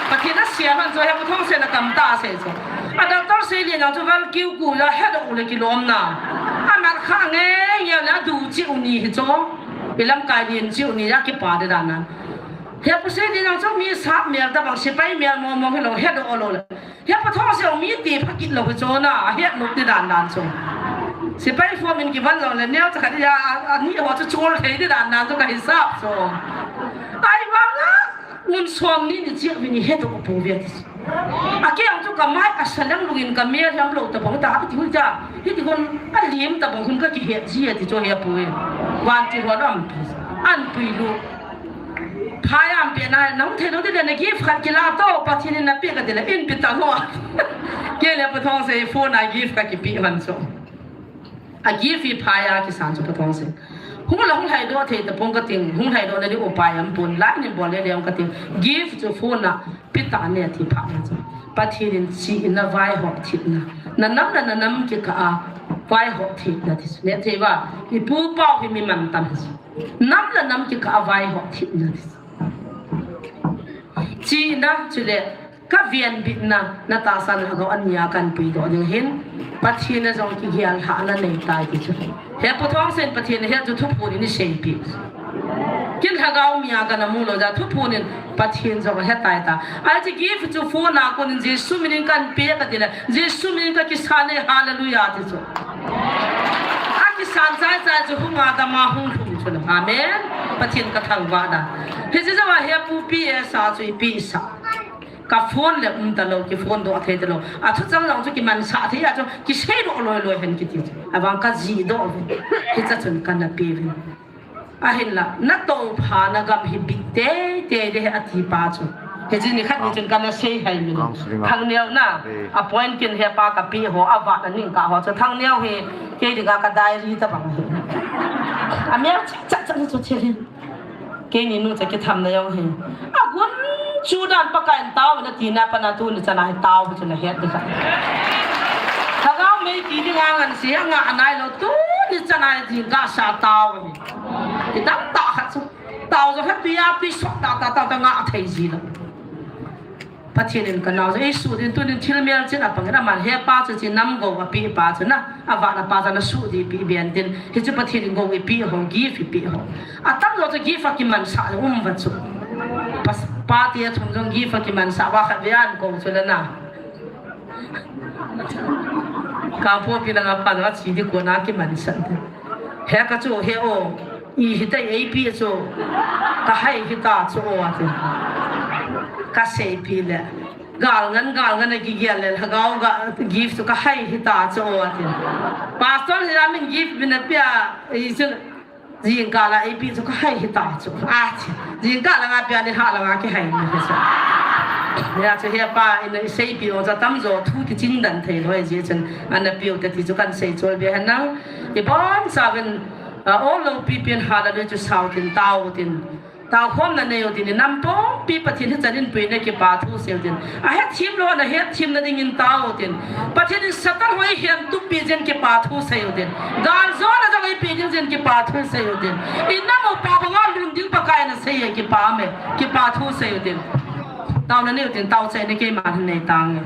Pathen a siam hon chu hepu Thongsei in akam tah asei chu. A Doctor Seilian jong chu val kiu ku la hedoh u le kilom na. Amat kha nge nge le adu chi u ni hi chu. Ilamkai din chi u ni a kipa de dan nan. Hepu Seilian jong chu mi sap mel tabang, sepai mel mong mong hilou, hedoh lou le. Hepu Thongsei mi ti pha kit lou hi chu na, ahet nop ti dan dan chu. Sepai form in kivan lou le, neo cha khat ya, a, ani ho chu chol thei ti dan dan chu kahisap chu. Ahivang a, mun som ni ni check uvin ihedoh pouve ti chu. Akeng chu kamai asa lang lungin kamel hiam lou tabang ta, ati hui ta, hiti hon, alim tabang hon kakihet ji ati chu hepu e. Vantil hon aum pi. Anpui lou. Phai a ampeh na, nahung thei lou ding le na gift khat kila to, Pathen in napeh kati le, in pe ta lou. Kei le hepu Thongsei phone a gift kakipeh hon chu. A gift hi phai a kisan chu hepu Thongsei. Hung la hung lhaidoh thei tapong kating, hung lhaidoh na ding upai aumpon, lai nin bol le le aumpon kating. Gift chu phone a pe ta ne ti phat na chu. Pathen in chihna vaihop thipna. Na nam le na nam kikah a vaihop thipna ti chu. Ne thei uva, ipu pau hi mi mantam hi chu. Nam le nam kikah a vaihop thipna ti chu. Chihna chule kavenbitna, natahsan lhagao a nia kanpuidoh ding hin, Pathen a jong kigel lhahna neitai ti chu. Hepu Thongsei in Pathen ahet chu thuphon in iseipi. Kin lhagao mi a kana mu lou jeh a thuphon in Pathen jong ahetai ta. Ahi chu gift chu phone a kon in Jesu min in kanpe kati le, Jesu min in kakisan e, hallelujah ti chu. Akisan chai chai chu hung a dam a hung lhung chu le. Amen. Pathen kathangvah da. Hiche jeh a hepu P S a chu ipi isah. Ka phone le um talou, kiphone doh thei talou. Athuchang jong chu kimansah thei a chu, kiseidoh loi loi hen kiti chu. Ahivang kajihdoh uve. Hiche chun kana pe uvin. Ahinla, natoupha na gam hi bit tei tei ding ahi ati pa chu. Hiche ni khat ni chun kana sei hai min. Thangneo na, appoint kin hepa kapeh ho, avat a ning kah ho chu. Thangneo hi, kei dinga ka diary tabang hi. Amel chak chak chak chu thil hi. Keini nu cha kitham na jong hi. Agun chu dan Pakai in tao na tina pa na tuni chana hi tao chu nahet ding kha. Lhagao mei Ni nga ngan si nga anai lo tu ni chanai jing ka sa tao ni. Ti tam ta khat su. Tao jo khat pi a pi sok ta ta ta ta nga thei ji lo. Pathen in ka nao ei su din tunin thil mel chin a pang na man he pa chu chi nam go a pi pa chu na a va na pa chu na su di pi bian tin hi chu Pathen in go i pi ho gift i pi ho a tam lo chu gift a ki man sa um va chu pas pa ti a thum jong gift a ki man sa va khat bian go chu la na ka po pi na nga pa na chi di ko na ki man sa he ka chu he o. I hi tai ei pi chu. Ka hai hi ta chu o a ti. Ka sei pi le. Gal ngan gal ngan a ki gial le lhagao ga gift chu ka hai hi ta chu o a ti. Pastor hi a min gift min a pia ei chu. Jing ka la ei pi chu ka hai hi ta chu. A ti. Jing ka la nga pia ni ha la nga ki hai ni hi chu. Ya chu he pa in ei sei pi o cha tam jo thu ki ching dan thei loi ji chun. Ana piu te ti chu kan sei chol be han nang. I bon sa vin A, ol lo pi pin hallelujah chu sau tin tao tin. Tao khom na nei u tin nam pom pi Pathen hi chanin pui na ki pa thu seu tin. A het thim lo na het thim na ding in tao tin. Pathen in Satan hoi hian tu pi jen ki pa thu seu tin. Gal zo na jong i pi ding jen ki pa thu seu tin. In nam u pa banga lun ding pa kai na sei ki pa me ki pa thu seu tin. Tao na nei u tin tao sei na ke ma nei tang.